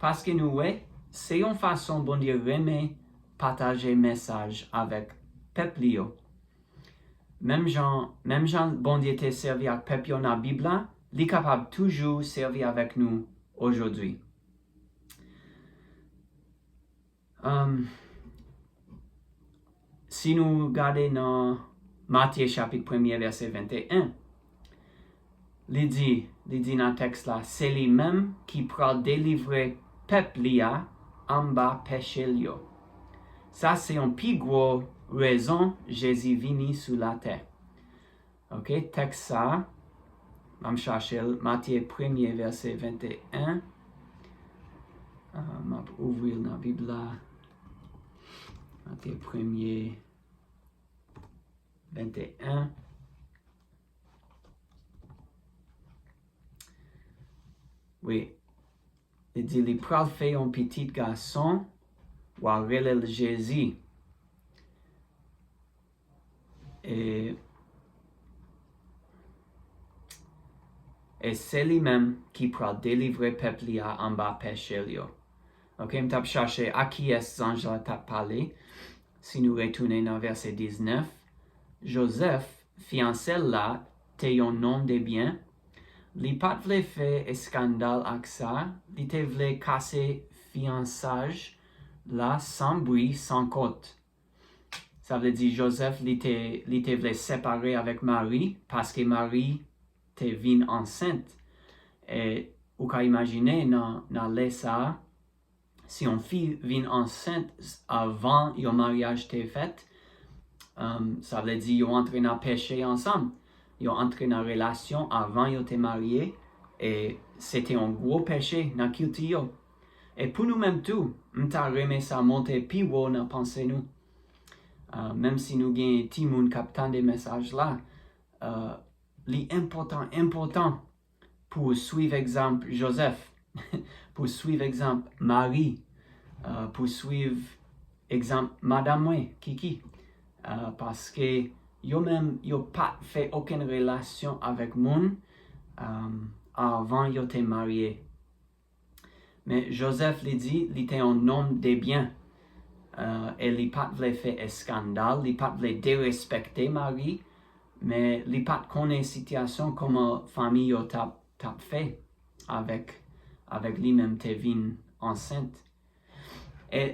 paske nou wè, se yon fason Bondye renmen pataje mesaj avèk pèp li yo. Menm jan, menm jan Bondye te sèvi ak pèp yo nan Bib la, li kapab toujou sèvi avèk nou ojodwi. Um, si nou gade nan Matye chapit premye, vèsè venteyen, li di, li di nan tèks la, se li menm ki pral delivre pèp li a anba peche l yo. Sa se yon pi gwo rezon Jezi vini sou latè. Ok, tèks sa, m ap chache l, Matye premye, vèsè venteyen. Ah, m ap ouvri l nan Bib la. Matye premye, venteyen. Wi. Li di li pral fè yon pitit gason, w a rele l Jezi. E, e se li menm ki pral delivre pèp li a anba peche l yo. Ok, m t ap chache a kiyès zanj la t ap pale. Si nou retounen nan vèsè diznèf, Jozèf, fiyanse l la, te yon nonm de byen. Li pa t vle fè eskandal ak sa, li te vle kase fiyansaj la san bri, san kont. Sa vle di Jozèf, li te, li te vle separe avèk Mari, paske Mari te vin ansent. E ou ka imajine nan, nan lè sa a, si yon fi vin ansent avan yon maryaj te fèt, um, sa vle di yo antre nan peche ansanm. Yo antre nan relasyon avan yo te marye, e se te yon gwo peche nan kilti yo. E pou nou menm tou, m ta renmen sa monte pi wo nan panse nou. Uh, menm si nou gen timoun k ap tande mesaj la, uh, li enpòtan, enpòtan pou w swiv egzanp Jozèf, pou w swiv egzanp Mari, uh, pou w swiv egzanp madanm mwen, Kiki, uh, paske yo menm, yo pa t fè okenn relasyon avèk moun, um, avan yo te marye. Men Jozèf, li di, li te yon nonm de byen, uh, e li pa t vle fè eskandal, li pa t vle derespekte Mari, men li pa t konnen sitiyasyon kòman fanmi yo t ap, t ap fè avèk, avèk li menm te vin ansent. E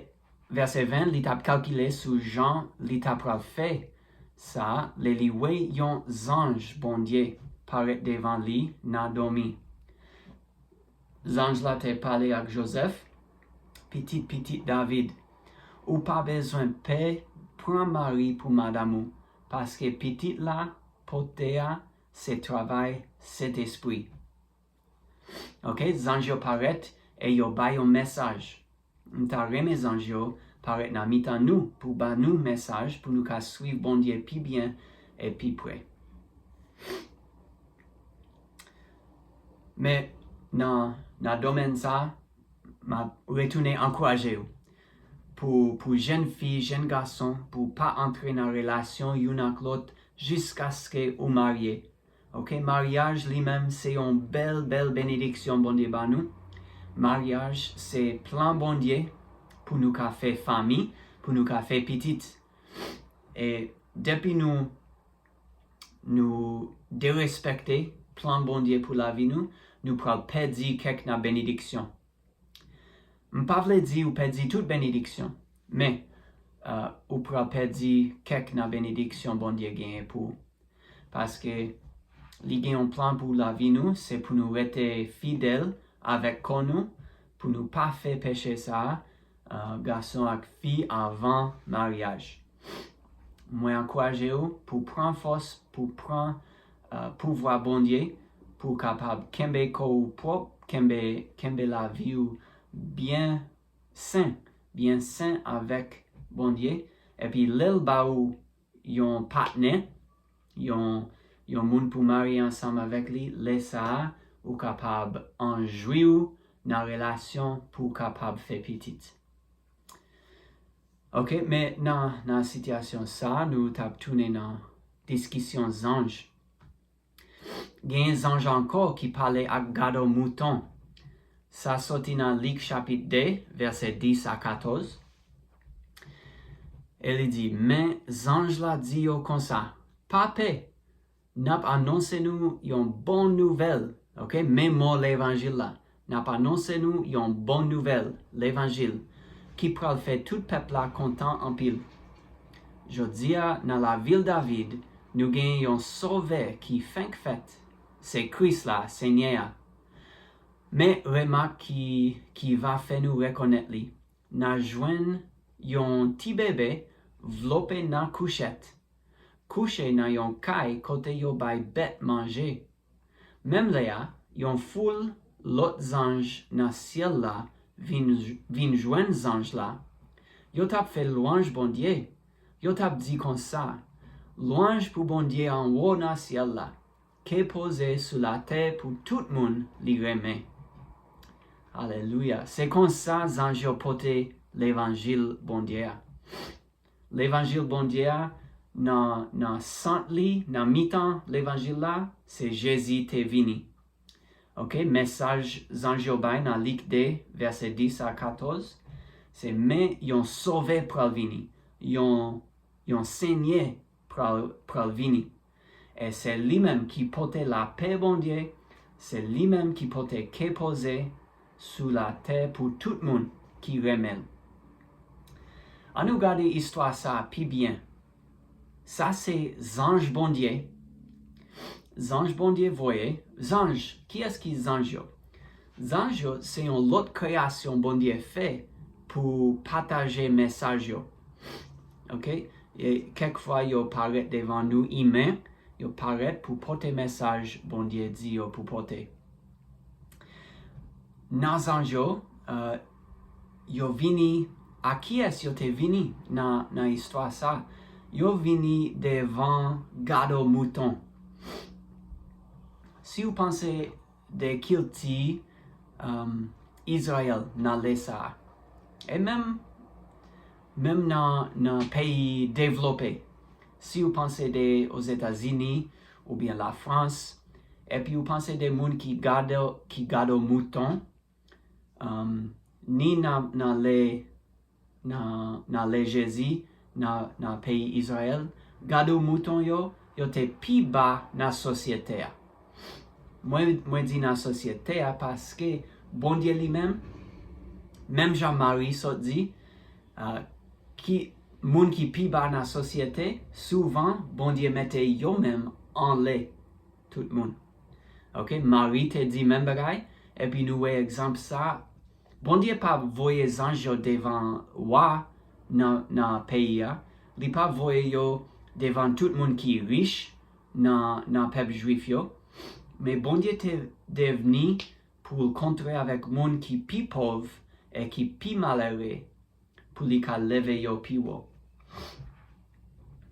vèsè ven, li t ap kalkile sou jan li ta pral fè sa, lè li wè yon zanj Bondye parèt devan li nan dòmi. Zanj la te pale ak Jozèf, pitit pitit David, ou pa bezwen pè pran Mari pou madanm ou, paske pitit la pote a se travay Sentespri. Ok, zanj yo parèt e yo bay yon mesaj. M ta renmen zanj yo parèt nan mitan nou pou ba nou mesaj pou nou ka swiv Bondye pi byen e pi pre. Men nan, nan domèn sa, m ap retounen ankouraje w pou, pou jèn fi, jèn gason, pou pa antre nan relasyon youn ak lòt jiskaske ou marye. Ok, maryaj li menm se yon bèl, bèl benediksyon Bondye ba nou. Maryaj se plan Bondye pou nou ka fè fanmi, pou nou ka fè pitit. E depi nou, nou derespekte plan Bondye pou lavi nou, nou pral pèdi kèk nan benediksyon. M pa vle di ou pèdi tout benediksyon, men, uh, ou pral pèdi kèk nan benediksyon Bondye genyen pou ou. Paske li gen yon plan pou lavi nou, se pou nou rete fidèl avèk kò nou, pou nou pa fè peche sa a, uh, gason ak fi avan maryaj. Mwen ankouraje w pou pran fòs, pou pran, uh, pouvwa Bondye, pou w kapab kenbe kò w pwòp, kenbe, kenbe lavi w byen sen, byen sen avèk Bondye. Epi lè l ba ou yon patnè, yon, yon moun pou marye ansanm avèk li, lè sa a, ou kapab anjwi w nan relasyon pou w kapab fè pitit. Ok, men nan, nan sitiyasyon sa a, nou t ap tounen nan diskisyon zanj. Gen zanj ankò ki pale ak gado mouton. Sa soti nan Lik chapit de, vèsè dis a katòz. E li di, men zanj la di yo konsa, pa pè, n ap anonse nou yon bon nouvèl, ok, men mo levanjil la. N ap anonse nou yon bon nouvèl, levanjil, ki pral fè tout pèp la kontan anpil. Jodi a, nan lavil David, nou gen yon Sovè ki fenk fèt, se Kris la, Senyè a. Men remak ki, ki va fè nou rekonèt li. N a jwenn yon ti bebe vlope nan kouchèt, kouche nan yon kay kote yo bay bèt manje. Menm lè a, yon foul lòt zanj nan syèl la vin, vin jwenn zanj la, yo t ap fè lwanj Bondye. Yo t ap di konsa, lwanj pou Bondye anwo nan syèl la, ke poze sou latè pou tout moun li renmen. Alelouya. Se konsa zanj yo pote levanjil Bondye a. Levanjil Bondye a, nan, nan sant li, nan mitan levanjil la, se Jezi te vini. Ok, mesaj zanj yo bay nan Lik de, vèsè dis a katòz, se men yon sovè pral vini, yon, yon Senyè pral, pral vini. E se li menm ki pote lapè Bondye, se li menm ki pote ke poze sou latè pou tout moun ki renmen l. Ann nou gade istwa sa a pi byen. Sa se zanj Bondye. Zanj Bondye voye. Zanj, kiyès ki zanj yo? Zanj yo se yon lòt kreyasyon Bondye fè pou pataje mesaj yo. Ok? E kèk fwa yo parèt devan nou imen, yo parèt pou pote mesaj Bondye di yo pou pote. Nan zanj yo, uh, yo vini, a kiyès yo te vini nan, nan istwa sa? Yo vini devan gado mouton. Si w panse de kilti, um, Izrayèl nan lè sa a, e menm, menm nan, nan peyi devlope, si w panse de Ozetazini oubyen Lafrans, epi w panse de moun ki gado, ki gado mouton, um, ni nan, nan lè, nan, nan lè Jezi, nan, nan peyi Izrayèl, gado mouton yo, yo te pi ba nan sosyete a. Mwen, mwen di nan sosyete a paske Bondye li menm, menm jan Mari sot di, uh, ki, moun ki pi ba nan sosyete, souvan Bondye mete yo menm anlè tout moun. Ok, Mari te di menm bagay, epi nou wè egzanp sa. Bondye pa voye zanj yo devan wa nan, nan peyi a. Li pa voye yo devan tout moun ki rich nan, nan pèp jwif yo. Men Bondye te devni pou l kontre avèk moun ki pi pòv e ki pi malere pou li ka leve yo pi wo.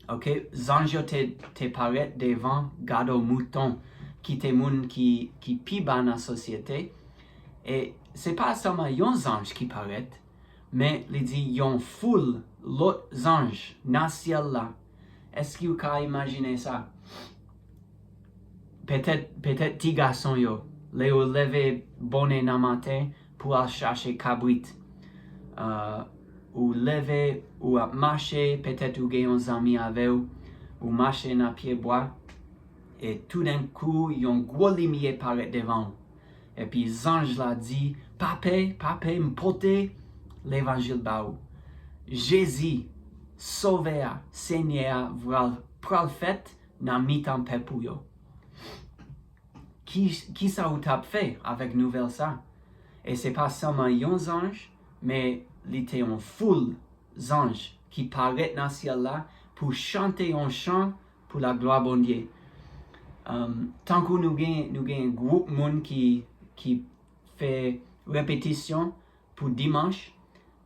Ok, zanj yo te, te parèt devan gado mouton, ki te moun ki, ki pi ba nan sosyete. E se pa sèlman yon zanj ki parèt, men li di yon foul lòt zanj nan syèl la. Èske w ka imajine sa? Petèt, petèt ti gason yo, lè yo leve bonè nan maten pou al chache kabrit. Uh, ou leve, ou ap mache, petèt ou gen yon zanmi avè w, ou mache nan pye bwa, e toudenkou, yon gwo limyè parèt devan w. Epi zanj la di, pa pè, pa pè, m pote levanjil ba ou. Jezi, Sovè a, Senyè a, pral, pral fèt nan mitan pèp ou yo. Ki, kisa ou t ap fè avèk nouvèl sa? E se pa sèlman yon zanj, men li te yon foul zanj ki parèt nan syèl la pou chante yon chan pou laglwa Bondye. Um, tankou nou gen, nou gen gwoup moun ki, ki fè repetisyon pou dimanch,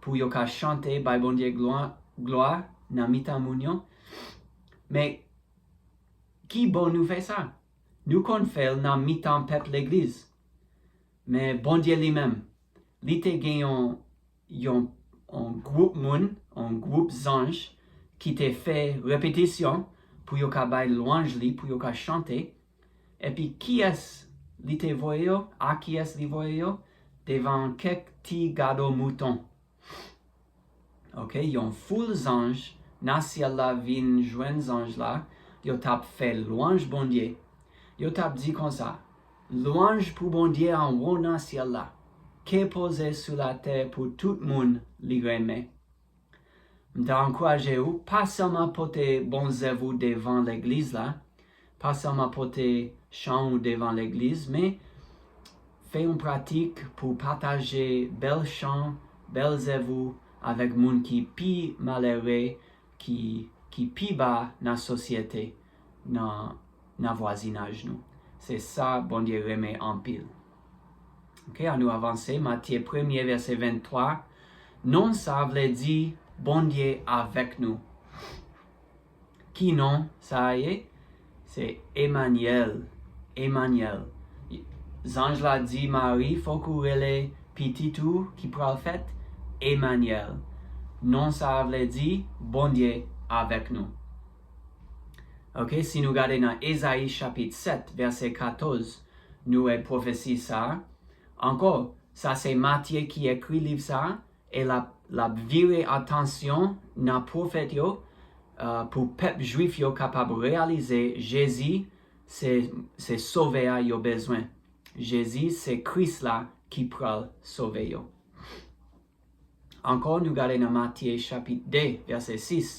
pou yo ka chante, bay Bondye glwa, glwa nan mitan moun yo. Men, ki bò nou fè sa? Nou konn fè l nan mitan pèp legliz. Men Bondye li menm, li te gen yon, yon, yon gwoup moun, yon gwoup zanj ki te fè repetisyon pou yo ka bay lwanj li, pou yo ka chante. Epi kiyès li te voye yo? A kiyès li voye yo? Devan kèk ti gado mouton. Ok, yon foul zanj nan syèl la vin jwenn zanj la, yo t ap fè lwanj Bondye. Yo t ap di konsa, lwanj pou Bondye anwo nan syèl la, ke poze sou latè pou tout moun li renmen. M ta ankouraje w, pa sèlman pote bon zèv ou devan legliz la, pa sèlman pote chan ou devan legliz, men fè yon pratik pou pataje bèl chan, bèl zèv ou avèk moun ki pi malere, ki, ki pi ba nan sosyete, nan, nan vwazinaj nou. Se sa Bondye renmen anpil. Ok, ann nou avanse. Matye premye, vèsè venntwa. Non sa a vle di Bondye avèk nou. Ki non sa a ye? Se Emanyèl. Emanyèl. Zanj la di Mari, fòk ou rele pitit ou ki pral fèt Emanyèl. Non sa a vle di Bondye avèk nou. Ok, si nou gade nan Ezayi chapit sèt, vèsè katòz, nou wè pwofesi sa a. Ankò, sa se Matye ki ekri liv sa a, e l ap, l ap vire atansyon nan pwofèt yo, uh, pou pèp jwif yo kapab reyalize Jezi se, se sovè a yo bezwen. Jezi se Kris la ki pral sove yo. Ankò, nou gade nan Matye chapit de, vèsè sis.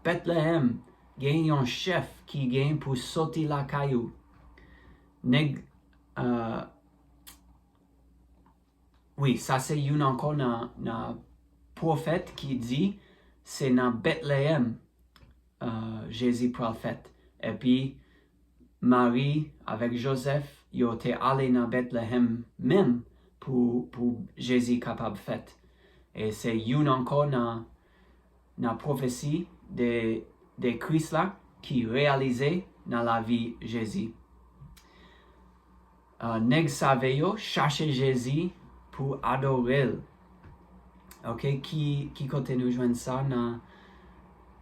Betlehèm, gen yon chèf ki gen pou soti lakay ou. Nèg, uh, wi, sa se youn ankò nan, nan pwofèt ki di se nan Betlehèm uh, Jezi pral fèt. Epi Mari avèk Jozèf, yo te ale nan Betlehèm menm pou, pou Jezi kapab fèt. E se youn ankò nan, nan pwofesi de, de Kris la ki reyalize nan lavi Jezi. Uh, nèg save yo chache Jezi pou adore l. Ok, ki, ki kote nou jwenn sa nan,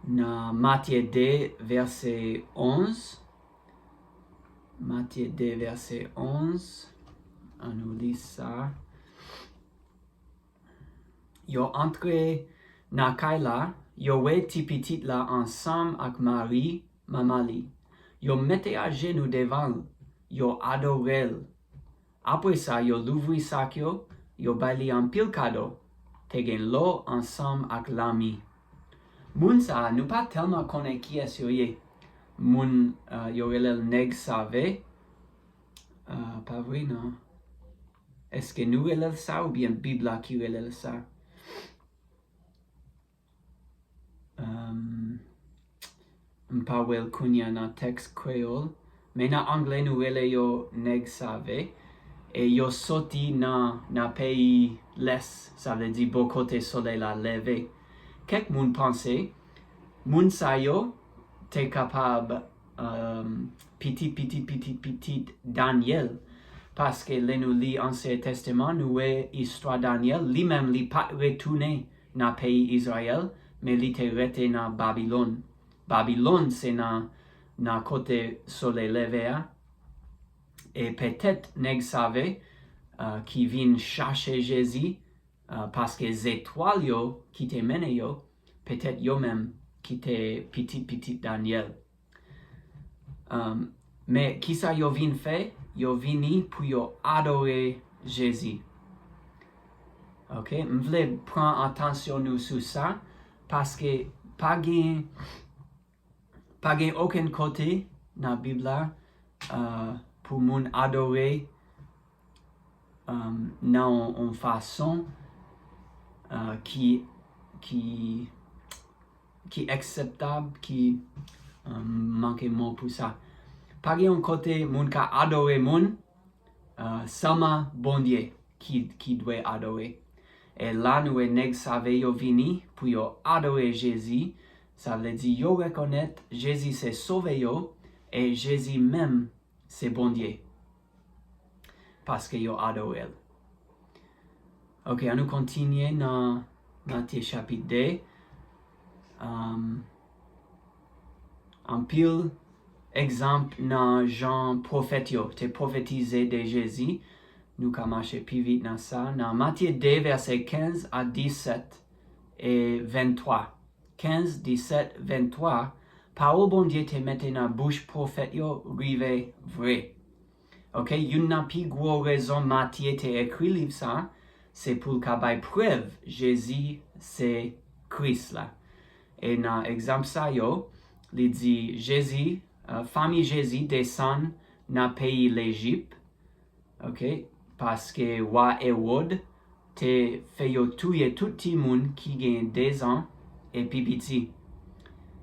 nan Matye de, vèsè onz. Matye de, vèsè onz. Ann nou li sa. Yo antre nan kay la, yo wè ti pitit la ansanm ak Mari, manman li. Yo mete ajenou devan l, yo adore l. Apre sa, yo louvri sak yo, yo bay li anpil kado. Te gen lò ansanm ak lanmi. Moun sa a, nou pa tèlman konnen kiyès yo ye. Moun, uh, yo rele l nèg save. Uh, pa vre, non. Èske nou rele l sa oubyen Bib la ki rele l sa? Um, m pa wè l kounye a nan tèks kreyòl, men nan anglè nou rele yo nèg save, e yo soti nan, nan peyi lès, sa vle di bò kote solèy la leve. Kèk moun panse moun sa yo te kapab um, pitit, pitit, pitit, pitit Danyèl. Paske lè nou li Ansyen Testaman, nou wè istwa Danyèl, li menm li pa t retounen nan peyi Izrayèl, men li te rete nan Babilòn. Babilòn se nan, nan kote solèy leve a. E petèt nèg save uh, ki vin chache Jezi, uh, paske zetwal yo ki te mennen yo, petèt yo menm ki te pitit pitit Danyèl. Um, men kisa yo vin fè? Yo vini pou yo adore Jezi. Ok, m vle pran atansyon nou sou sa, paske pa gen, pa gen okenn kote nan Bib la uh, pou moun adore um, nan yon, yon fason uh, ki, ki, ki akseptab, ki um, manke mo pou sa. Pa gen yon kote moun ka adore moun, uh, sèlman Bondye ki, ki dwe adore. E la nou wè nèg save yo vini pou yo adore Jezi, sa vle di yo rekonèt Jezi se sove yo, e Jezi menm se Bondye. Paske yo adore l. Ok, ann nou kontinye nan Matye chapit de. Um, anpil egzanp nan jan pwofèt yo te pwofetize de Jezi. Nou ka mache pi vit nan sa. Nan Matye de, vèsè kenz a disèt e venntwa. Kenz, disèt, venntwa, pawòl Bondye te mete nan bouch pwofèt yo rive vre. Ok, youn nan pi gwo rezon Matye te ekri liv sa, se pou l ka bay prèv Jezi se Kris la. E nan egzanp sa yo, li di Jezi, uh, fanmi Jezi desann nan peyi Lejip, ok, paske wa Ewòd te fè yo touye tout timoun ki gen dezan e pi piti.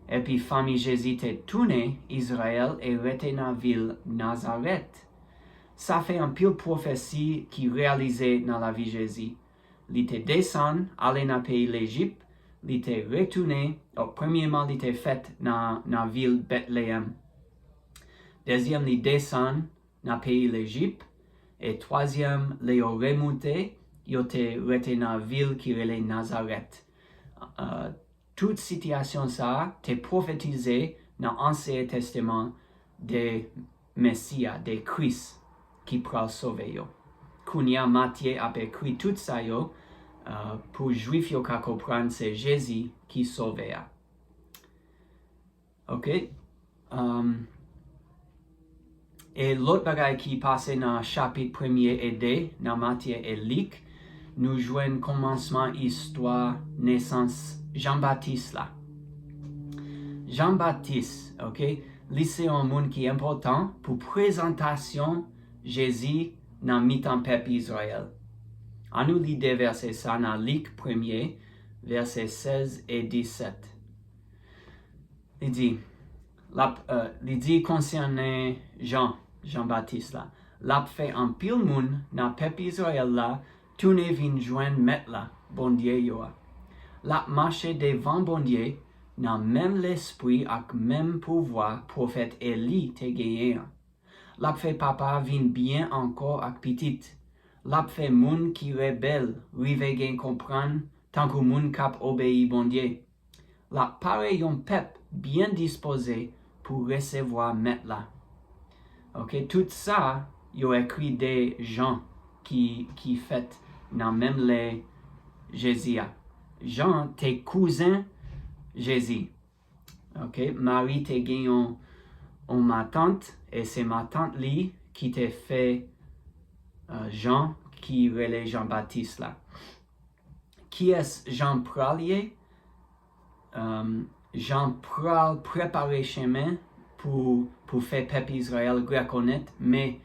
Epi fanmi Jezi te tounen Izrayèl e rete nan vil Nazarèt. Sa fè anpil pwofesi ki reyalize nan lavi Jezi. Li te desann ale nan peyi Lejip, li te retounen, o, premyeman, li te fèt nan, nan vil Betleyèm. Dezyèm, li desann nan peyi Lejip, e twazyèm, lè yo remoute, yo te rete nan vil ki rele Nazarèt. Uh, tout sitiyasyon sa a te pwofetize nan Ansyen Testaman de Mesi a, de Kris ki pral sove yo. Kounye a, Matye ap ekri tout sa yo, uh, pou Jwif yo ka konprann se Jezi ki Sovè a. Ok? Um, e lòt bagay ki pase nan chapit premye e de, nan Matye e Lik, nou jwenn kòmansman istwa nesans Jan Batis la. Jan Batis, ok, li se yon moun ki enpòtan pou prezantasyon Jezi nan mitan pèp Izrayèl. Ann nou li de vèsè sa nan Lik premye, vèsè sèz e disèt. Li di, l ap, uh, li di konsènan Jan, Jan Batis la, l ap fè anpil moun nan pèp Izrayèl la tounen vin jwenn Mèt la, Bondye yo a. L ap mache devan Bondye nan menm lespri ak menm pouvwa pwofèt Eli te genyen an. L ap fè papa vin byen ankò ak pitit. L ap fè moun ki rebèl rive gen konprann tankou moun k ap obeyi Bondye. L ap pare yon pèp byen dispoze pou resevwa Mèt la. Ok, tout sa yo ekri de Jan ki, ki fèt nan menm lè Jezi a. Jan te kouzen Jezi. Ok, Mari te gen yon, yon matant, e se matant li ki te fè, uh, Jan ki rele Jan Batis la. Kiyès Jan pral ye? Um, Jan pral prepare chemen pou, pou fè pèp Izrayèl rekonèt, men,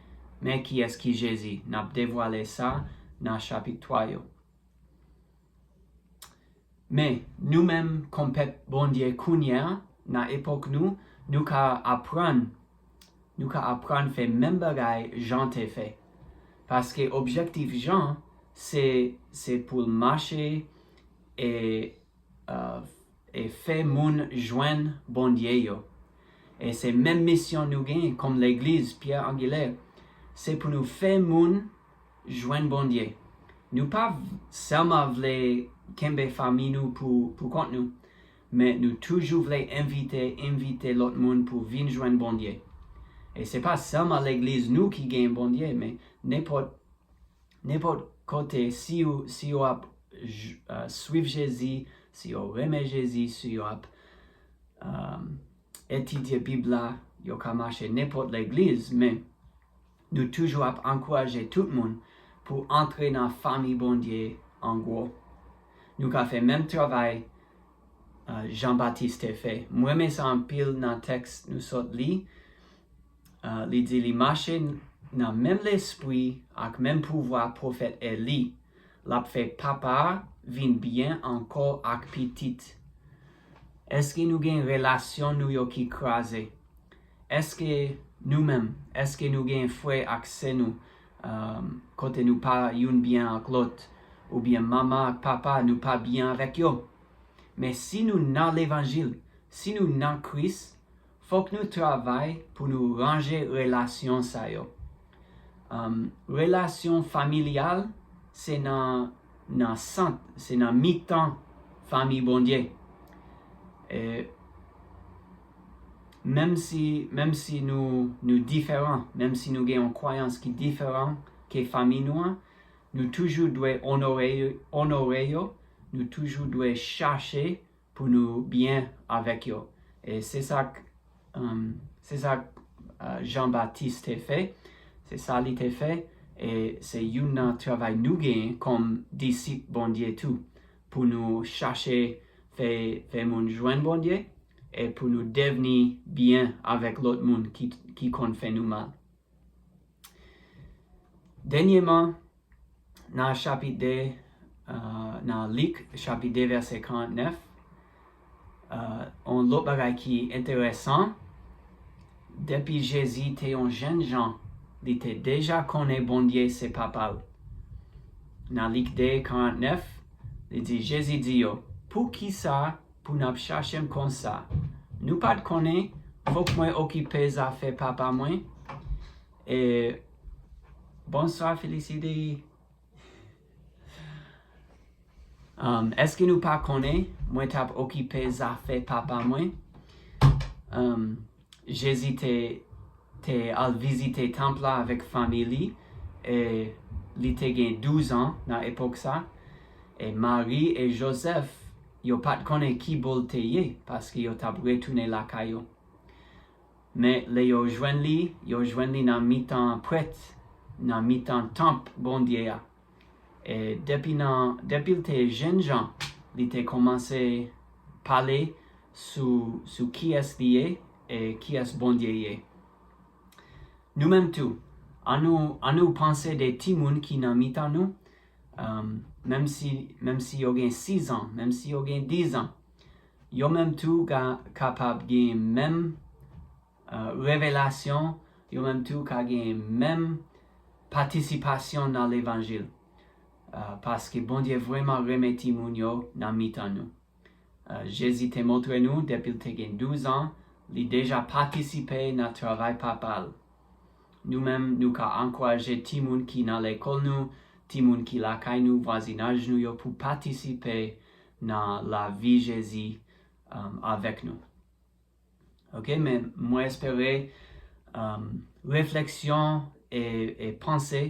men kiyès ki Jezi. N ap devwale sa nan chapit twa yo. Men, nou menm, kòm pèp Bondye kounye a, nan epòk nou, nou ka aprann, nou ka aprann fè menm bagay Jan te fè. Paske objektif Jan, se, se pou l mache e, uh, e fè moun jwenn Bondye yo. E se menm misyon nou gen kòm legliz Pierre Angulaire. Se pou nou fè moun jwenn Bondye. Nou pa v- sèlman vle kenbe fanmi nou pou, pou kont nou, men nou toujou vle envite, envite lòt moun pou vin jwenn Bondye. E se pa sèlman legliz nou ki gen Bondye, men nenpòt, nenpòt kote, si yo, si yo ap j- uh, swiv Jezi, si yo renmen Jezi, si yo ap um, etidye Bib la, yo ka mache nenpòt legliz, men nou toujou ap ankouraje tout moun pou antre nan fanmi Bondye an gwo. Nou ka fè menm travay, uh, Jan Batis te fè. M renmen sa anpil nan tèks nou sot li. Uh, li di li mache n- nan menm lespri ak menm pouvwa pwofèt Eli. L ap fè papa a vin byen ankò ak pitit. Èske nou gen relasyon nou yo ki kraze? Èske nou menm, èske nou gen frè ak sè nou, um, kote nou pa youn byen ak lòt, oubyen manman ak papa nou pa byen avèk yo? Men si nou nan levanjil, si nou nan Kris, fòk nou travay pou nou ranje relasyon sa yo. Um, relasyon familyal, se nan, nan sant, se nan mitan fanmi Bondye. E menm si, menm si nou, nou diferan, menm si nou gen yon kwayans ki diferan ke fanmi nou an, nou toujou dwe onore, onore yo, nou toujou dwe chache pou nou byen avèk yo. E se sa k, um, se sa k, uh, Jan Batis te fè. Se sa li te fè. E se youn nan travay nou genyen kòm disip Bondye tou. Pou nou chache fè, fè moun jwenn Bondye. E pou nou devni byen avèk lòt moun ki, ki konn fè nou mal. Dènyèman, nan chapit de, uh, nan Lik, chapit de, vèsè karannèf, uh, yon lòt bagay ki enteresan, depi Jezi te yon jènjan, Li te deja konnen Bondye se Papa l. Nan Lik de karantnèf, li di, Jezi di yo, Poukisa pou n ap chache m konsa? Nou pa t konnen fòk mwen okipe zafè Papa mwen? E, bonswa, Felicity. Um, èske nou pa konnen mwen t ap okipe zafè Papa mwen? Um, Jezi te, te al vizite tanp la avèk fanmi li, e li te gen douz an nan epòk sa. E Mari e Jozèf, yo pa t konnen ki bò l te ye, paske yo t ap retounen lakay yo. Men lè yo jwenn li, yo jwenn li nan mitan prèt, nan mitan tanp Bondye a. E depi nan, depi l te jennjan, li te kòmanse pale sou, sou kiyès li ye e kiyès Bondye ye. Nou menm tou, ann nou, ann nou panse de timoun ki nan mitan nou, um, menm si, menm si yo gen sis an, menm si yo gen diz an, yo menm tou ka, kapab gen menm uh, revelasyon, yo menm tou ka gen menm patisipasyon nan levanjil. Uh, paske Bondye vrèman renmen timoun yo nan mitan nou. Uh, Jezi te montre nou, depi l te gen douz an, li deja patisipe nan travay Papa l. Nou menm, nou ka ankouraje timoun ki nan lekòl nou, timoun ki lakay nou, vwazinaj nou yo pou patisipe nan lavi Jezi, um, avèk nou. Ok, men mwen espere, um, refleksyon e, e panse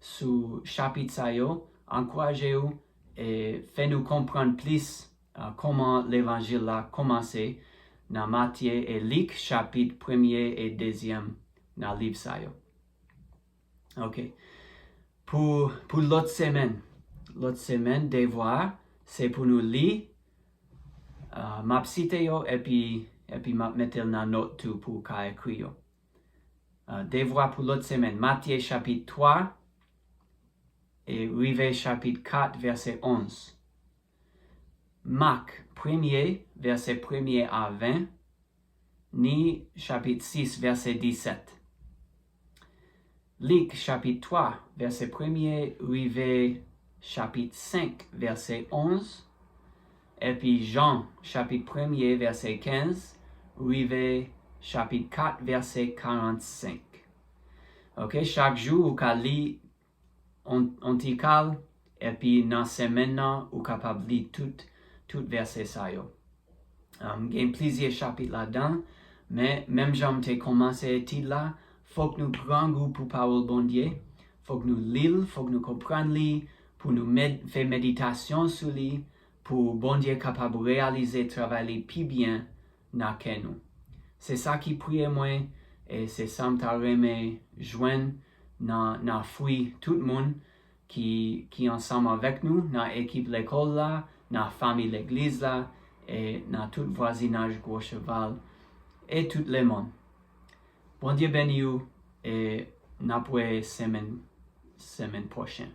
sou chapit sa yo ankouraje w e fè nou konprann plis, uh, kòman levanjil la kòmanse nan Matye e Lik, chapit premye e dezyèm nan liv sa yo. Ok. Pou, pou lòt semèn, lòt semèn, devwa a, se pou nou li. Uh, m ap site yo epi, epi m ap mete l nan nòt tou pou w ka ekri yo. Uh, devwa pou lòt semèn, Matye chapit twa e rive chapit kat, vèsè onz. Mak, premye, vèsè premye a ven, ni chapit sis, vèsè disèt. Lik, chapit twa, vèsè premye, rive chapit senk, vèsè onz. Epi Jan, chapit premye, vèsè kenz, rive chapit kat, vèsè karannsenk. Ok, chak jou ou ka li on, on ti kal, epi nan semèn nan, ou kapab li tout, tout vèsè sa yo. Um, gen plizyè chapit ladan, men menm jan m te kòmanse etid la, fòk nou grangou pou pawòl Bondye, fòk nou li l, fòk nou konprann li, pou nou med, fè meditasyon sou li, pou Bondye kapab reyalize travay li pi byen nan kè nou. Se sa ki priyè mwen, e se sa m ta renmen jwenn nan, nan fwi tout moun ki, ki ansanm avèk nou nan ekip lekòl la, nan fanmi legliz la, e nan tout vwazinaj Gwo Cheval, e tout lemonn. Bondye beni w, e n ap wè semèn, semèn pwochen.